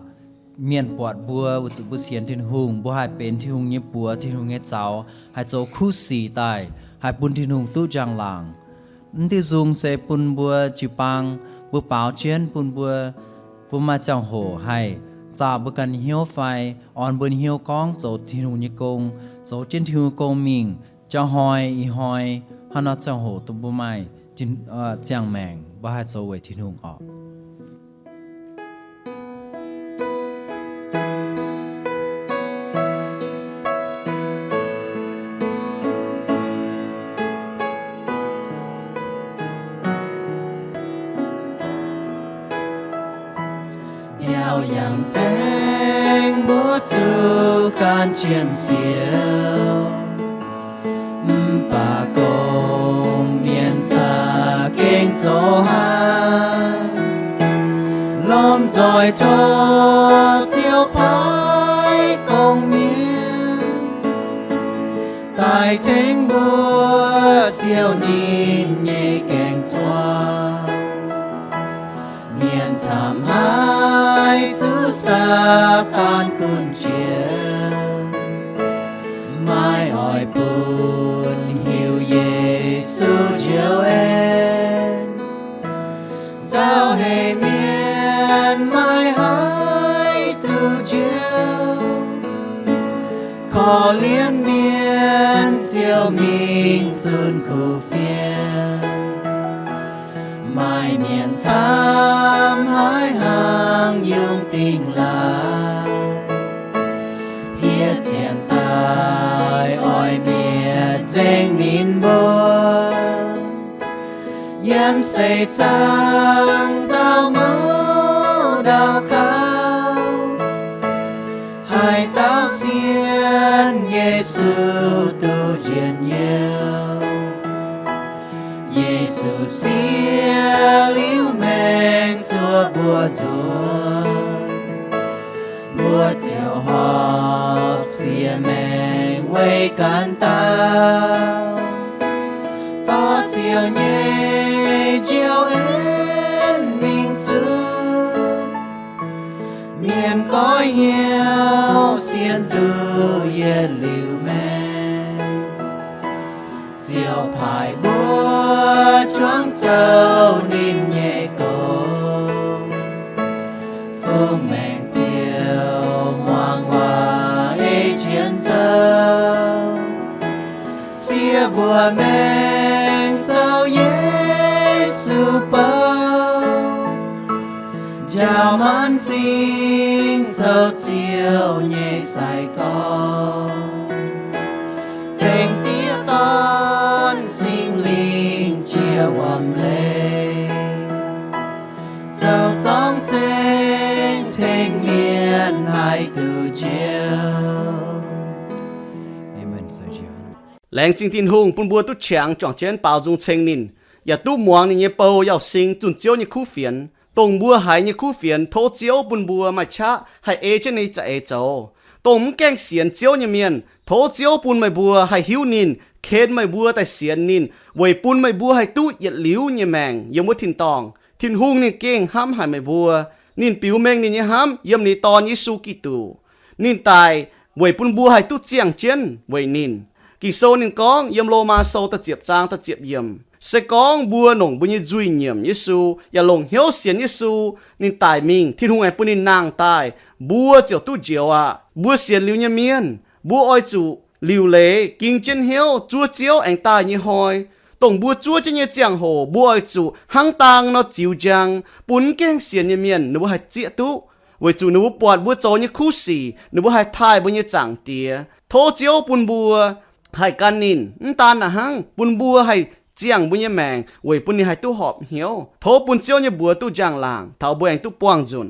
mienh buatc mbuo weic zuqc mbuo sienx Tin-Hungh, mbuo haih benx Tin-Hungh nyei buoz, Tin-Hungh nyei zaux, haih zoux kuv sic daaih, haih bun Tin-Hungh duqv njang-laangc. M'diuh nzung se bun mbuo jiu-baang, mbuo baaux jienv bun mbuo, mbuo maaih ziangh hoc haih zaah mbuo ganh hnyouv fai orn mbuo hnyouv gorngv zoux Tin-Hungh nyei gong, zoux jienv Tin-Hungh gong mingh. Jauv hnoi ih hnoi hnangv nor ziangh hoc dongh mbuo maaih ziangh maengc mbuo haih zoux weic Tin-Hungh orqc. Biauv yangh zengx mbuo zuqc gan jien siou, mv baac gong-mienh za'gengh zoux haaix, lomh nzoih tov Ziouv paaiv gong-mienh daaih tengx mbuo siou ninh nyei gaeng-zuoqv. Mienh camv haic zuqc Saadaan gunv jiex, maiv oix bun hiuv Yesu njoux en. Nzauh heix mienh maiv haih duqv njoux, korv-lienh mienh ziouc mingh zunh kuv fiev. Maaih mienh camv haic hnangv yungh dingh laaix, hieh cien daaih oix mietc nzengc ninh mbuo. Yiem seix zaangc nzauh mouv ndau kauv, haaix dauh sienx Yesu duqv njien-youh. Yesu siev liuz maengc zuov mbuo nzuonx, mbuo ziouc horpc siev maengc weic ganh dauh, dorh Ziouv nyei njoux en mingh zunv. Mienh goiv hnyouv sienx duqv yietc liuz maengc, Ziouv paaiv mbuo juangc zoux ninh nyei gong. Fungx maengc Ziouv muangx waac ei jienv zoux, siev mbuo maengc zoux Yesu bou, njaaux maanc fingx zoux Ziouv nyei sai-gorx. Zengc Diex, Dorn, Singx Lingh jiex wuom-leiz, zoux zorngv zengc tengx mienh haih duqv njoux. Laengz zingh Tin-Hungh bun mbuo duqv qangx juangc jienv baaux nzung ceng ninh, yaac duqv muangx ninh nyei bou Yauh Sing zunh Ziouv nyei kuv fienx. Dongh mbuo haiz nyei kuv fienx, tov Ziouv bun mbuo maaih qaqv haih ei jienv ninh za'eix zoux. Dongh mv gaengh sienx Ziouv nyei mienh, tov Ziouv bun meih mbuo haih hiuv ninh, ken meih mbuo daaih sienx ninh, weic bun meih mbuo haih duqv yietc liuz nyei maengc yiem wuov tin-dorngh. Tin-Hungh ninh gengh hnamv haic meih mbuo. Ninh biux mengh ninh nyei hnamv yiem ninh Dorn, Yesu Giduc. Ninh daic weic bun mbuo haih duqv ziangh jienv weic ninh. Ging-Sou ninh gorngv yiem Lomaa Sou da'ziepc zaang da'ziepc yiemc, se gorngv mbuo longc mbuo nyei nzuih nyiemc Yesu, yaac longc hnyouv sienx Yesu, ninh daic mingh, Tin-Hungh aengx bun ninh nangh daaih, mbuo ziouc duqv njoux aqv. Mbuo sienx liuz nyei mienh, mbuo oix zuqc liuc leiz, ging jienv hnyouv zuov Ziouv aengx daaih nyei hnoi. Dongh mbuo zuov jienv nyei ziangh hoc, mbuo oix zuqc hnangv dang nor ziux njang, bun mv gaengh sienx nyei mienh ninh mbuo haih zieqv duqv, weic zuqc ninh mbuo buatc mbuo zoux nyei kuv sic, ninh mbuo haih taaih mbuo nyei Zaangc Diex. Tov Ziouv bun mbuo haih gan ninh, mv daan hnangv, bun mbuo haih ziangh mbuo nyei maengc weic bun ninh haih duqv horpc hnyouv. Tov bun Ziouv nyei mbuox duqv njang-laangc taux mbuo aengx duqv buangh nzunc.